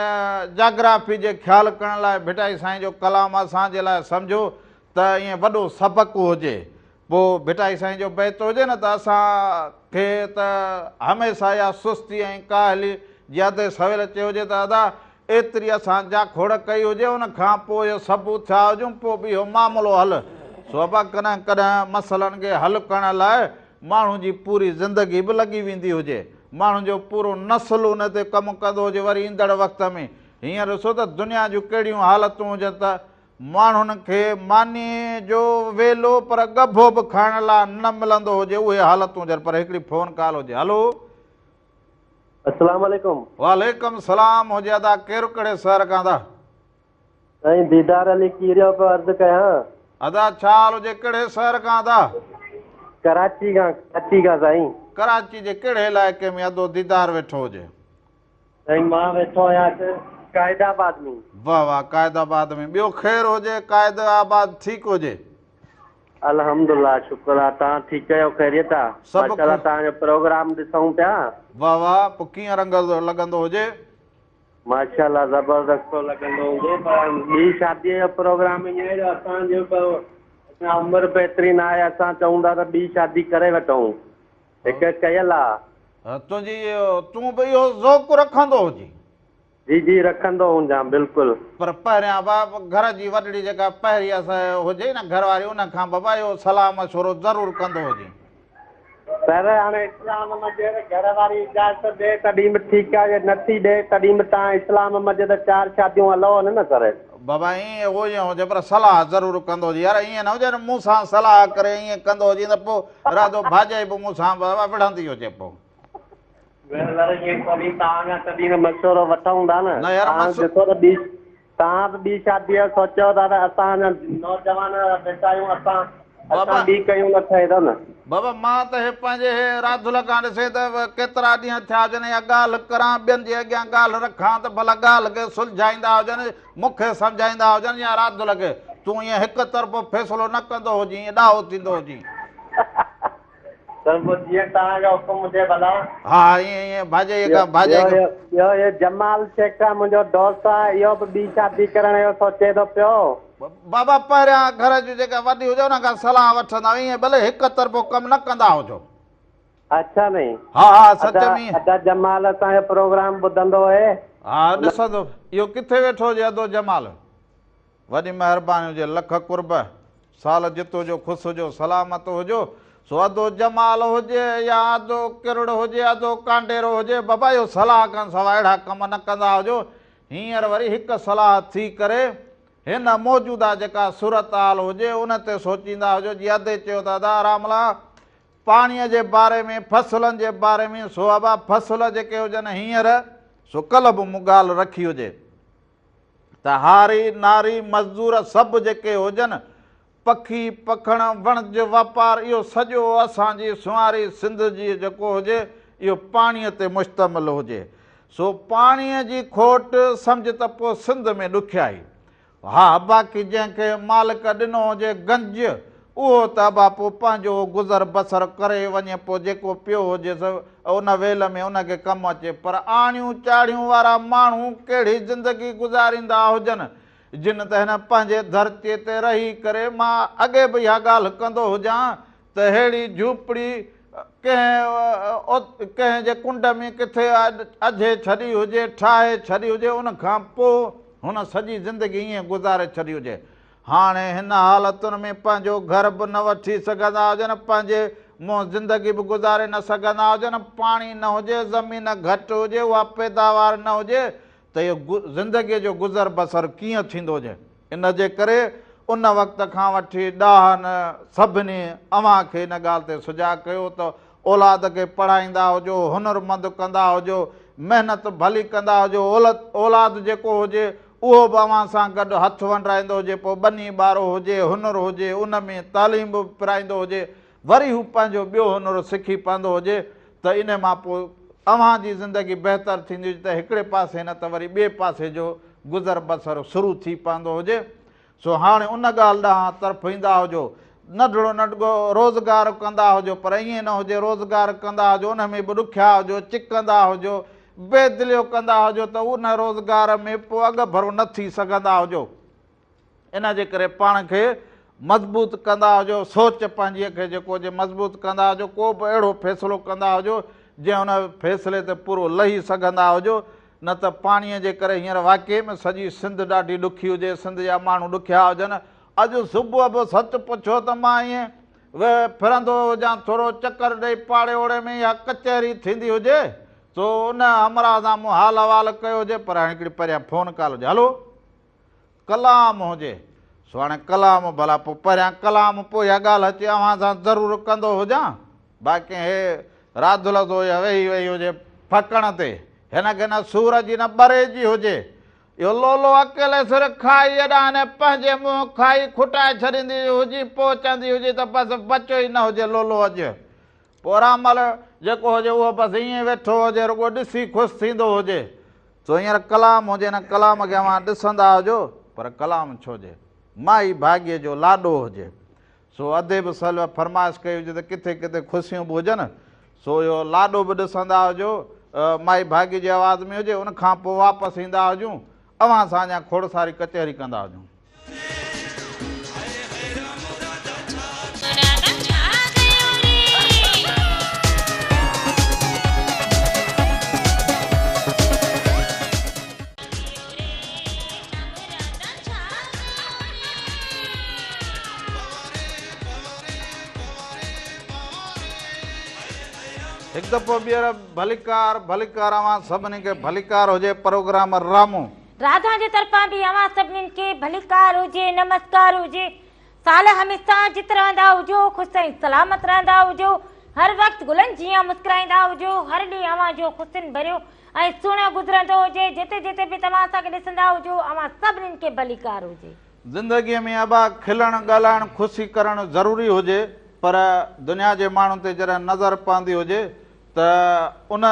जाग्राफी जे ख़्यालु करण लाइ भिटाई साईं जो कलाम असांजे लाइ सम्झो त ईअं वॾो सबक़ु हुजे। पोइ भिटाई साईं जो बैत हुजे न त असांखे त हमेशह इहा सुस्ती ऐं काहिली जीअं सवेल चयो हुजे त अदा एतिरी असां जाखोड़ कई हुजे, उन खां पोइ इहो सभु थिया हुजूं, पोइ बि इहो मामिलो हल। सो अबा कॾहिं कॾहिं मसइलनि खे हल करण लाइ माण्हू जी पूरी ज़िंदगी बि लॻी वेंदी हुजे, माण्हू जो पूरो नस्ल उन ते कमु कंदो हुजे। वरी ईंदड़ वक़्त में हींअर ॾिसो त दुनिया जूं कहिड़ियूं हालतूं हुजनि त माण्हुनि खे मानी जो वेलो पर ॻभो बि खाइण लाइ न मिलंदो हुजे, उहे हालतूं हुजनि। पर हिकिड़ी फ़ोन कॉल हुजे। हलो, अस्सलाम वालेकुम। वालेकुम सलाम हुजे अदा, केरु कहिड़े शहर खां अदा? साईं दीदार अली कीरियो पियो अर्ज़ु कयां। अदा छा हाल हुजे, कहिड़े शहर खां अदा? कराची खां, कराची खां साईं। कराची जे कहिड़े इलाइक़े में अदो दीदार वेठो हुजे? साईं मां वेठो आहियां कायदाबाद में। वाह वाह, कायदाबाद में। ॿियो ख़ैर हुजे, कायदाबाद ठीकु हुजे? अल्हम्दुलिल्लाह, शुक्र आहे। तव्हां ठीकु आहियो, ख़ैरियत आहे? सभु माशाअल्लाह, तव्हांजो प्रोग्राम ॾिसूं पिया। वाह वाह, पोइ कीअं रंग लॻंदो हुजे? माशाअल्लाह ज़बरदस्त थो लॻंदो हुजे। पर ॿी शादीअ जो प्रोग्राम ईअं आहे जो असांजो अञा उमिरि बि एतिरी न आहे, असां चऊं था त ॿी शादी करे वठूं, हिकु कयल आहे। तुंहिंजी तूं बि इहो ज़ौक़ु रखंदो हुजे? जी जी, रखंदो हुजां बिल्कुलु। पर पहिरियां बाबा घर जी वॾड़ी जेका पहिरीं असां हुजे न घरवारी, उन खां बाबा इहो सलाह मशवरो ज़रूरु कंदो हुजे। पर हाणे इस्लाम मंझि घरवारी इजाज़त ॾे तॾहिं बि ठीकु आहे, नथी ॾे तॾहिं बि तव्हां इस्लाम मंझि त 4 शादियूं हलो न सर। بابا ائين اهو ائين هجي پر صلاح ضرور ڪندو هجي يار ائين نه هجي نه مون سان صلاح ڪري ائين ڪندو هجي ته پوء راڌو ڀاڄائي به مون سان بابا وڙهندي هجي پوء. توهان کان تڏهن ته مشورو وٺون ٿا نه نه يار توهان ڏسو ته ٻي توهان به ٻي شاديء جو سوچيو ٿا ته اسان اڃا نوجوان ويٺا آهيون اسان اسان ٻي ڪيون نه ٺهي ٿو نه. بابا مان ته هي پنهنجي هي راڌل کان ڏسين ته ڪيترا ڏينهن ٿيا هجن اها ڳالهه ڪران ٻين جي اڳيان ڳالهه رکان ته ڀلا ڳالهه کي سلجهائيندا هجن مون کي سمجهائيندا هجن يا راڌل کي تون ائين هڪ طرفو فيصلو نه ڪندو هجين ائين ڏاهو ٿيندو هجين. سر پوء جيئن توهان جو حڪم هجي ڀلا. ها ائين ائين ڀاڄائيء کان ڀاڄائي کان. ٻيو اهو جمال شيخ آ منهنجو دوست آ اهو به ٻي شادي ڪرڻ جو سوچي ٿو پيو. بابا پهريان گهر جي جيڪا وڏي هجي ان کان صلاح وٺندا ائين ڀلي هڪ طرفو ڪم نه ڪندا هجو. اڇا سائين. ها ها سچ ۾. ادا جمال اسان جو پروگرام ٻڌندو اهي. ها ڏسندو اهو ڪٿي ويٺو هجي ادو جمال. وڏي مهرباني هجي لک قرب. سال جت هجو خوش هجو سلامت هجو سو ادو جمال هجي يا ادو ڪرڙ هجي ادو ڪانڊيرو هجي بابا اهو صلاح کان سواء اهڙا ڪم نه ڪندا هجو هينئر وري هڪ صلاح ٿي ڪري هن موجوده جيڪا صورتحال هجي ان تي سوچيندا هجو جي ادي چيو ته ادا راملا پاڻي جي باري ۾ فصلن جي باري ۾ سو ابا فصل جيڪي هجن هينئر سو ڪلهه به مون ڳالهه رکي هجي ته هاري، ناري، مزدور سڀ جيڪي هجن، پکي، پکڻ، وڻج، واپار اهو سڄو اسان جي سنواري سنڌ جي جيڪو هجي اهو پاڻيء تي مشتمل هجي. سو پاڻيء جي کوٽ سمجهه ته پوء سنڌ ۾ ڏکيائي. ها باقي جنهن کي مالڪ ڏنو هجي گنج اهو ته ابا پوء پنهنجو گذر بسر ڪري وڃي پوء جيڪو پيو هجيس ان ويل ۾ ان کي ڪم اچي پر آڻيون چاڙهيون وارا ماڻهو ڪهڙي زندگي گذاريندا هجن جن ته هن پنهنجي ڌرتي تي رهي ڪري مان اڳي به اها ڳالهه ڪندو هجان ته ههڙي جهوپڙي ڪنهن ڪنهن جي ڪنڊ ۾ ڪٿي اجهي ڇڏي هجي ٺاهي ڇڏي هجي ان کان پوء هن سڄي زندگي ائين گذاري ڇڏي هجي هاڻي هن حالتن ۾ پنهنجو گهر به نه وٺي سگهندا هجن، پنهنجي منهن زندگي به گذاري نه سگهندا هجن، پاڻي نه هجي، زمين گهٽ هجي، اها پيداوار نه هجي ته اهو زندگيء جو گذر بسر ڪيئن ٿيندو هجي؟ ان جي ڪري ان وقت کان وٺي ڏاهن سڀني اوهان کي ان ڳالهه تي سجاڳ ڪيو ته اولاد کي پڙهائيندا هجو، هنرمند ڪندا هجو، محنت ڀلي ڪندا هجو، اولاد جيڪو هجي اهو به اوهان سان گڏ هٿ ونڊرائيندو هجي، پوء ٻني ٻارو هجي، هنر هجي، ان ۾ تعليم به پرائيندو هجي، وري هو پنهنجو ٻيو هنر سکي پوندو هجي ته ان مان پوء اوهان جي زندگي بهتر ٿيندي هجي ته هڪڙي پاسي نه ته وري ٻئي پاسي جو گذر بسر شروع ٿي پوندو هجي. سو هاڻي ان ڳالهه ڏانهن طرف ايندا هجو. ننڍڙو ننڍڙو روزگار ڪندا هجو پر ائين نه هجي روزگار ڪندا هجو ان ۾ به ڏکيا هجو، چڪندا هجو، بي دليو ڪندا هجو ته ان روزگار ۾ پوء اڳڀرو نه ٿي سگهندا هجو. ان جي ڪري پاڻ کي مضبوط ڪندا هجو، سوچ پنهنجيء کي جيڪو هجي مضبوط ڪندا هجو، ڪو به اهڙو فيصلو ڪندا هجو جنهن ان فيصلي تي پورو لهي سگهندا هجو، نه ته پاڻيء جي ڪري هينئر واقعي ۾ سڄي سنڌ ڏاڍي ڏکي هجي، سنڌ جا ماڻهو ڏکيا هجن. اڄ صبح به سچ پڇو ته مان ائين ڦرندو هجان، ٿورو چڪر ڏئي پاڙي اوڙي ۾ اها ڪچهري ٿيندي هجي، سو ان همراهه سان مون حال احوال ڪيو هجي، پر هاڻي هڪڙي پريان فون ڪال هجي، هلو! ڪلام هجي، سو هاڻي ڪلام ڀلا پوء پهريان ڪلام پوء اها ڳالهه اچي اوهان سان ضرور ڪندو هجان، باقي هي راڌل ٿو ويهي ويهي هجي ڦڪڻ تي، هن کي نه سور جي نه ٻري جي هجي، اهو لولو اڪيلي سر کائي هيڏانهن هن پنهنجي منهن کائي کٽائي ڇڏيندي هجي، پوء چوندي هجي ته بس بچيو ئي نه هجي لولو اڄ. پوء رامل جيڪو هجي اهو بس ائين ويٺو هجي رڳو ڏسي خوش ٿيندو هجي. سو هينئر ڪلام هجي نه ڪلام کي اوهان ڏسندا هجو پر ڪلام ڇو جي مائي ڀاڳيء جو لاڏو هجي. سو ادي به سلوه فرمائش ڪئي هجي ته ڪٿي ڪٿي خوشيون به هجن سو اهو لاڏو به ڏسندا هجو مائي ڀاڳي جي آواز ۾ هجي ان کان پوء واپس ايندا هجون اوهان سان اڃا کوڙ ساري ڪچهري ڪندا هجون. هڪ دفعو ٻيهر ڀليڪار ڀليڪار اوهان سڀني کي ڀليڪار هجي پروگرام رامو. راڌا جي طرفان به اوهان سڀنين کي ڀليڪار هجي، نمسڪار هجي. سال هميشه جت رهندا هجو، خوش ۽ سلامت رهندا هجو، هر وقت گلن جيان مسڪرائيندا هجو، هر ڏينهن اوهان جو خوشين ڀريو ۽ سهڻو گذرندو هجي، جتي جتي به توهان اسان کي ڏسندا هجو، اوهان سڀنين کي ڀليڪار هجي. زندگيء ۾ ابا کلڻ، ڳالهائڻ، خوشي ڪرڻ ضروري هجي پر دنيا جي ماڻهن تي جڏهن نظر پوندي هجي ته ان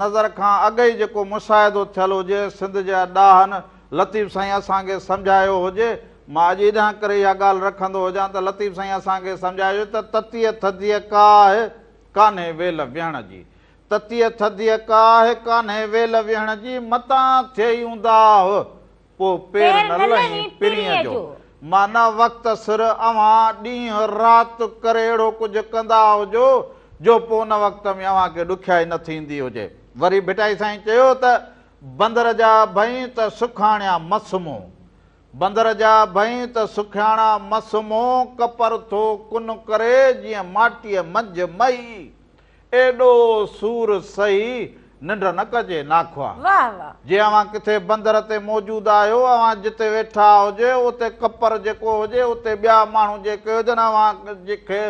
نظر کان اڳ ئي جيڪو مشاهدو ٿيل هجي، سنڌ جا ڏاهن لطيف سائين اسان کي سمجهايو هجي، مان اڄ ايڏانهن ڪري اها ڳالهه رکندو هجان ته لطيف سائين اسان کي سمجهايو ته تتيء ٿڌيء ڪاهه ڪانهي ويل ويهڻ جي، تتيء ٿڌيء ڪاهه ڪانهي ويل ويهڻ جي، متان ٿئي اونداهه پوء پير نه لهين پرينء جو. معنيٰ وقت سر اوهان ڏينهن رات ڪري اهڙو ڪجهه ڪندا هجو جو پوء ان وقت ۾ اوهان کي ڏکيائي نه ٿيندي هجي. وري ڀٽائي سائين چيو ته بندر جا ڀئين ته سکاڻيان مس مون. بندر جا ڀئين ته سکياڻا مس مون، ڪپر ٿو ڪن ڪري جيئن ماٽيء منجهه مئي. ايڏو سور سهي ننڊ نه ڪجي ناکوا. واه واه. جي اوهان ڪٿي بندر تي موجود آهيو، اوهان جتي ويٺا هجي اتي ڪپر جيڪو هجي اتي ٻيا ماڻهو جيڪي هجن اوهان کي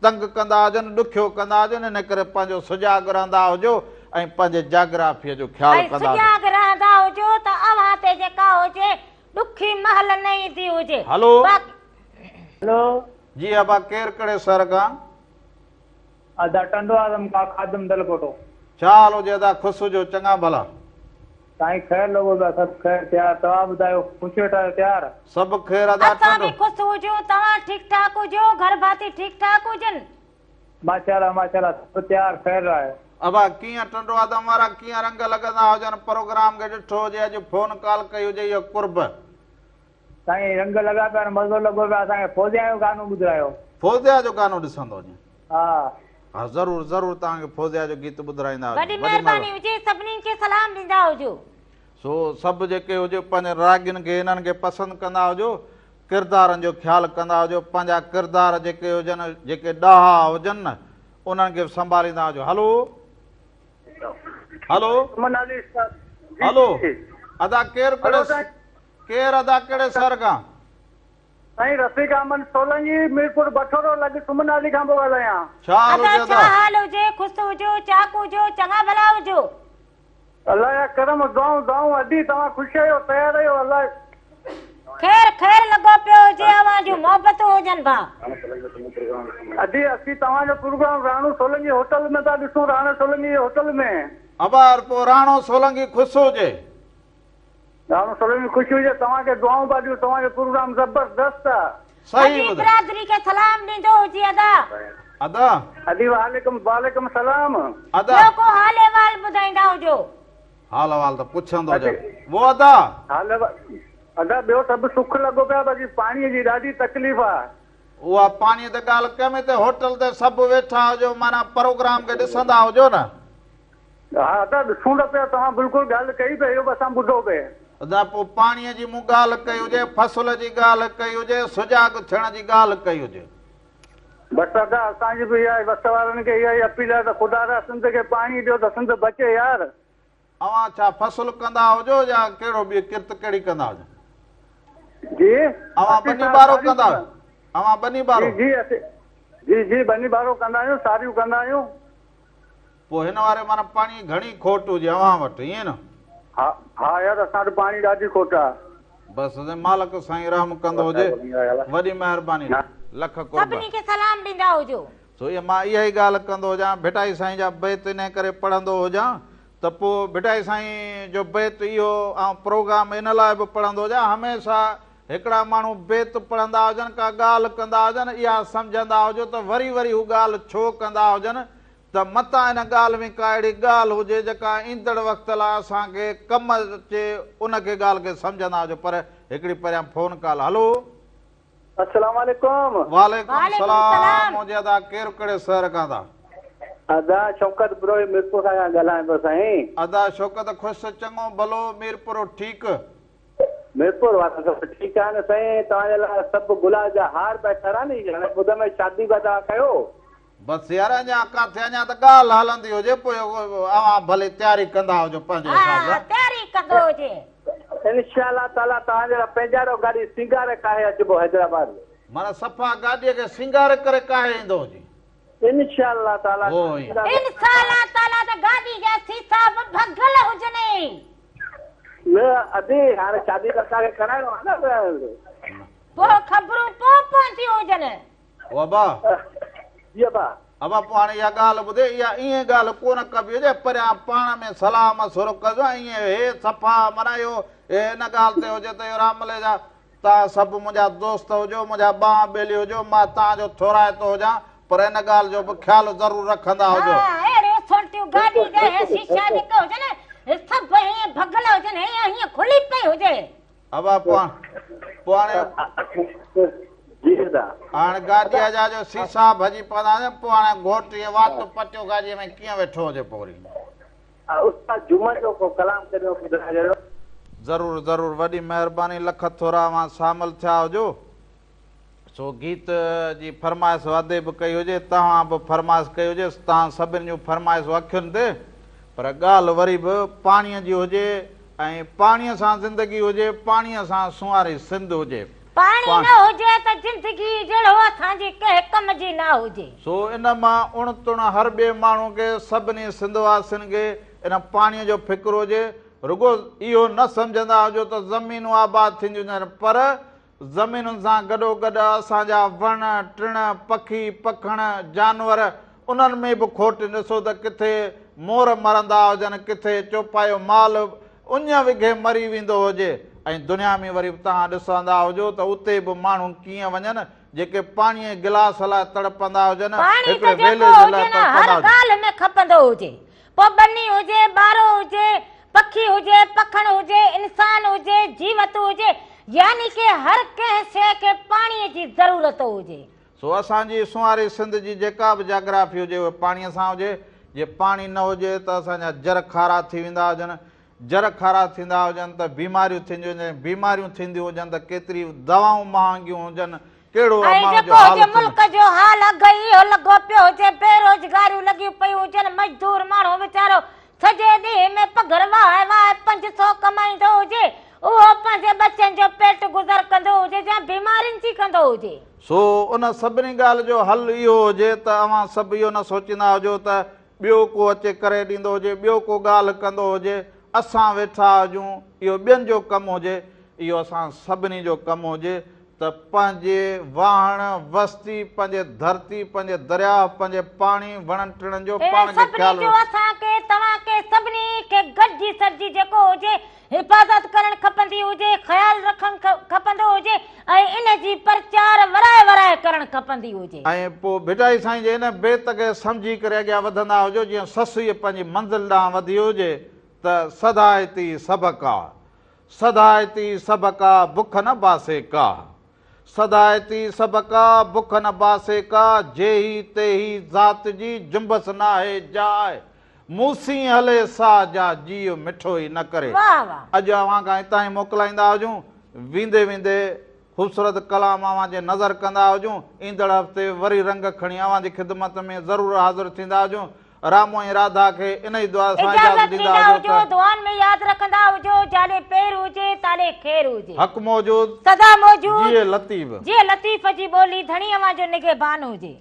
تنگ ڪندا هجن، ڏکيو ڪندا هجن ان ڪري پنهنجو سجاڳ رهندا هجو ۽ پنهنجي جاگرافيء جو خيال ۽ ڪندا هجو. سجاڳ رهندا هجو ته اوهان تي جيڪا هجي ڏکي مهل نه ايندي هجي. هلو. باقي. هلو. جي ابا ڪير ڪهڙي شهر کان؟ ادا ٽنڊو اعظم کان خادم دلپوٽو. ڇا حال هجي ادا خوش هجو چڱا ڀلا. سائين خير لڳو پيو سڀ خير تيار توهان ٻڌايو خوش ويٺا آهيو تيار. سڀ خير ادا اسان ٽنڊو. به خوش هجون توهان ٺيڪ ٺاڪ هجو گهر ڀاتي ٺيڪ ٺاڪ هجن. ماشاءالله ماشاءالله سڀ تيار خير آهي. ابا ڪيئن ٽنڊو آدم وارا ڪيئن رنگ لڳندا هجن پروگرام کي ڏٺو هجي اڄ فون ڪال ڪئي هجي اهو قرب. سائين رنگ لڳا پيا آهن مزو لڳو پيو آهي اسان کي فوزيا جو گانو ٻڌرايو. فوزيا جو گانو ڏسندو وڃي. ها. ها ضرور ضرور توهان کي فوزيا جو گيت ٻڌرائيندا وڃون. وڏي مهرباني هجي سڀني کي سلام ڏيندا هجو. سو سڀ جيڪي هجي پنهنجن راڳين کي انهن کي پسند ڪندا هجو ڪردارن جو خيال ڪندا هجو پنهنجا ڪردار جيڪي هجن جيڪي ڏاها هجن نه انهن کي به سنڀاليندا هجو هلو هلو هلو ادا ڪير ڪهڙي ڪير ادا ڪهڙي شهر کان. سائين رفيق احمد سولنگي ميرپور بٺورو لڳ سمن علي کان پيو ڳالهايان. ڇا حال ادا هجي ڇا ادا. حال هجي خوش هجو چاڪ هجو چڱا ڀلا هجو. الله جا ڪرم دعائون دعائون ادي توهان خوش آهيو تيار آهيو الله. خير خير لڳو پيو هجي اوهان جون محبتون هجن ڀاء. ادي اسين توهان جو پروگرام راڻو سولنگي هوٽل ۾ ٿا ڏسون راڻو سولنگي جي هوٽل ۾. ابا پوء راڻو سولنگي خوش هجي. راڻو سولنگي خوش هجي توهان کي دعائون پيا ڏيون توهان جو پروگرام زبردست آ. صحيح سڄي برادري کي سلام ڏيندو هجي ادا. ادا. ادي وعليڪم وعليڪم سلام. ادا. ٻيو ڪو حال احوال ٻڌائيندا هجو. حال احوال ته پڇندو هجان وو ادا. حال احوال ادا ٻيو سڀ سک لڳو پيو آ باقي پاڻي جي ڏاڍي تڪليف آ. اها پاڻي تي ڳالهه ڪيم هتي هوٽل تي سڀ ويٺا هجو معنيٰ پروگرام کي ڏسندا هجو نه. ها ادا ڏسون ته پيا توهان بلڪل ڳالهه ڪئي پئي اهو به اسان ٻڌو پئي. ادا پوء پاڻيء جي مون ڳالهه ڪئي هجي، فصل جي ڳالهه ڪئي هجي، سجاڳ ٿيڻ جي ڳالهه ڪئي هجي. بس ادا اسان جي به اها ئي وس وارن کي اها ئي اپيل آهي ته خدا را سنڌ کي پاڻي ڏيو ته سنڌ بچي يار. اوهان ڇا فصل ڪندا هجو يا ڪهڙو ٻي ڪرت ڪهڙي ڪندا هجو؟ جي اوهان اسين ٻني ته ٻارو ساريون ڪندا هجو؟ اوهان ٻني ٻارو؟ جي جي اسين جي جي ٻني ٻارو ڪندا آهيون ساريون ڪندا آهيون. پوء هن واري معنيٰ پاڻي جي گهڻي کوٽ هجي اوهان وٽ ائين نه؟ ها ها يار اسان وٽ پاڻي ڏاڍي کوٽ آ. بس سائين مالڪ سائين رحم ڪندو هجي وڏي مهرباني لک قرب. سڀني کي سلام ڏيندا هجو. سو اها مان اها ئي ڳالهه ڪندو هجان ڀٽائي سائين جا بيت انهي ڪري پڙهندو هجان ته پوء ڀٽائي سائين جو بيت اهو آئون پروگرام ان لاء به پڙهندو هجان هميشه هڪڙا ماڻهو بيت پڙهندا هجن ڪا ڳالهه ڪندا هجن اها سمجهندا هجو ته وري وري هو ڳالهه ڇو ڪندا هجن ته متان ان ڳالهه ۾ ڪا اهڙي ڳالهه هجي جيڪا ايندڙ وقت لاء اسان کي ڪم اچي ان کي ڳالهه کي سمجهندا هجو پر هڪڙي پريان فون ڪال هلو. السلام عليڪم. وعليڪم السلام منهنجي ادا ڪير ڪهڙي شهر کان ٿا. ادا شوڪت بروهي ميرپور کان ڳالهايان پيو سائين. ادا شوڪت خوش چڱو ڀلو ميرپور ٺيڪ. ميرپور وارا سڀ ٺيڪ آهن سائين توهان جي لاء سڀ گلاب جا هار پيا ٺهرائن هاڻي ٻڌم ۾ شادي پيا توهان ڪيو. بس يار اڃا ڪاٿي اڃا ته ڳالهه هلندي هجي پوء اوهان ڀلي تياري ڪندا هجو پنهنجي حساب ها سان. تياري ڪندو هجي. انشاء الله تعاليٰ توهان جي لاء پنهنجارو گاڏي سينگاري ڪاهي اچبو حيدرآباد ۾. معنيٰ صفا گاڏيء کي سينگاري ڪري ڪاهي ايندو هجي. انشاء الله تعاليٰ. انشاء الله تعاليٰ ته گاڏي جا سيسا به ڀڳل هجنئي. نه ادي هاڻي شادي ته اسان کي ڪرائڻو آهي نه. پوء خبرون پوء پونديون هجن. او ابا. جي ابا. ابا پوء هاڻي اها ڳالهه ٻڌي اها ائين ڳالهه ڪونه ڪبي هجي پريان پاڻ ۾ صلاح مشورو ڪجو ۽ ائين هي صفا معنيٰ اهو ان ڳالهه تي هجي ته اهو راملي جا توهان سڀ منهنجا دوست هجو، منهنجا ٻانهن ٻيلي هجو، مان توهان جو ٿورائتو هجان، پر ان ڳالهه جو به خيال ضرور رکندا هجو. ها، اهڙيون سونٽيون گاڏي جا اهي شيشا جيڪي هجن، سڀ ائين ڀڳل هجن، هيئن هيئن کلي پئي هجي. ابا پوء هاڻي هاڻي گاڏيء جا جو شيشا ڀڄي پوندا هجن، پوء هاڻي گهوٽ ائين وات پٽيو گاڏيء ۾ ڪيئن ويٺو هجي پوء وري. استاد جمن جو ڪو ڪلام ڪڏهن ٻڌائجو. ضرور ضرور وڏي مهرباني لک ٿورا اوهان شامل ٿيا هجو سو گيت جي فرمائش ادي به ڪئي هجي توهان به فرمائش ڪئي هجي توهان سڀني جون فرمائشون اکين تي پر ڳالهه وري به پاڻي جي هجي ۽ پاڻي سان زندگي هجي پاڻي سان سنواري سنڌ هجي. پاڻي نه هجي ته زندگي جهڙو اسان جي ڪنهن ڪم جي نه هجي. سو ان مان اڻ تڻ هر ٻئي ماڻهو کي سڀني سنڌ واسين کي ان پاڻي جو فڪر هجي. رڳو اهو نه سمجهندا هجو ته زمينون آباد ٿينديون وڃن پر زمينن سان گڏوگڏ اسان جا وڻ ٽڻ، پکي پکڻ، جانور انهن ۾ به کوٽ ڏسو ته ڪٿي مور مرندا هجن ڪٿي چوپايو مال اڃ وگهي مري ويندو هجي ۽ دنيا ۾ وري به توهان ڏسندا هجو ته اتي به ماڻهو ڪيئن وڃن جيڪي پاڻي جي گلاس لاء تڙپندا هجن پاڻي ته هڪڙي جيڪو ويلي جي لاء هجي نه هر تڙپندا هجن. ڳالهه ۾ کپندو هجي پوء ٻني هجي، ٻارو هجي، پکي هجي، پکڻ هجي، انسان هجي، جيوت هجي يعني ڪه هر ڪنهن شيء کي پاڻي جي ضرورت هجي. سو اسان جي سونهاري سنڌ جي جيڪا به جاگرافي هجي اهي پاڻيء سان هجي، جي پاڻي نه هجي ته اسان جا جر کارا ٿي ويندا هجن، جر کارا ٿيندا هجن ته بيماريون ٿينديون هجن، بيماريون ٿينديون هجن ته ڪيتري دوائون مهانگيون هجن، ڪهڙو ۽ ماڻهن جو جيڪو حال هجي ٿيندو. ملڪ جو حال اڳ ئي اهو لڳو پيو هجي، بيروزگاريون لڳيون پيون هجن، مزدور ماڻهو ويچارو سڄي ڏينهن ۾ پگهر وهائي وهائي 500 ڪمائيندو هجي، اهو پنهنجي ٻچن جو پيٽ گذر ڪندو هجي يا بيمارين جي ڪندو هجي. سو ان سڀني ڳالهه جو حل اهو هجي ته اوهان سڀ اهو نه سوچيندا هجو ته ٻيو ڪو اچي ڪري ڏيندو هجي، ٻيو ڪو ڳالهه ڪندو هجي، اسان ويٺا هجون، اهو ٻين جو ڪم هجي، اهو اسان سڀني جو ڪم هجي ته پنهنجي واهڻ، وستي، پنهنجي ڌرتي، پنهنجي درياهه، پنهنجي پاڻي، وڻن ٽڻن جو انهن پاڻ کي سڀني خيال جو اسان کي، توهان کي، سڀني کي گڏجي سڏجي جيڪو هجي حفاظت ڪرڻ کپندي هجي، خيال رکڻ کپندو هجي ۽ ان جي پرچار ورائي ورائي ڪرڻ کپندي هجي. ۽ پوء ڀٽائي سائين جي ان بيت کي سمجهي ڪري اڳيان وڌندا هجو جيئن سسئي پنهنجي منزل ڏانهن وڌي هجي ته سڌائتي سڀڪا، سڌائتي سڀڪا بک نه باسي ڪا، سڌائتي سڀڪا بک نه باسي ڪا، جيهي تيهي ذات جي جنبس ناهي جاء، مون سين هلي سا جا جيء مٺو ئي نه ڪري. واهه واهه. اڄ اوهان کان اتان ئي موڪلائيندا هجون. ويندي ويندي خوبصورت ڪلام اوهان جي نظر ڪندا هجون. ايندڙ هفتي وري رنگ کڻي اوهان جي خدمت ۾ ضرور حاضر ٿيندا هجون. رامو ۽ راڌا کي انهي دعا سان اجازت اجازت ڏيندا ڏيندا هجو هجو. ته. دعائن ۾ ياد رکندا هجو. جاڏي پير هجي تاڏي خير هجي. حق موجود. سدا موجود. جيئي لطيف. جيئي لطيف جي ٻولي ڌڻي اوهان جو نگهبان هجي.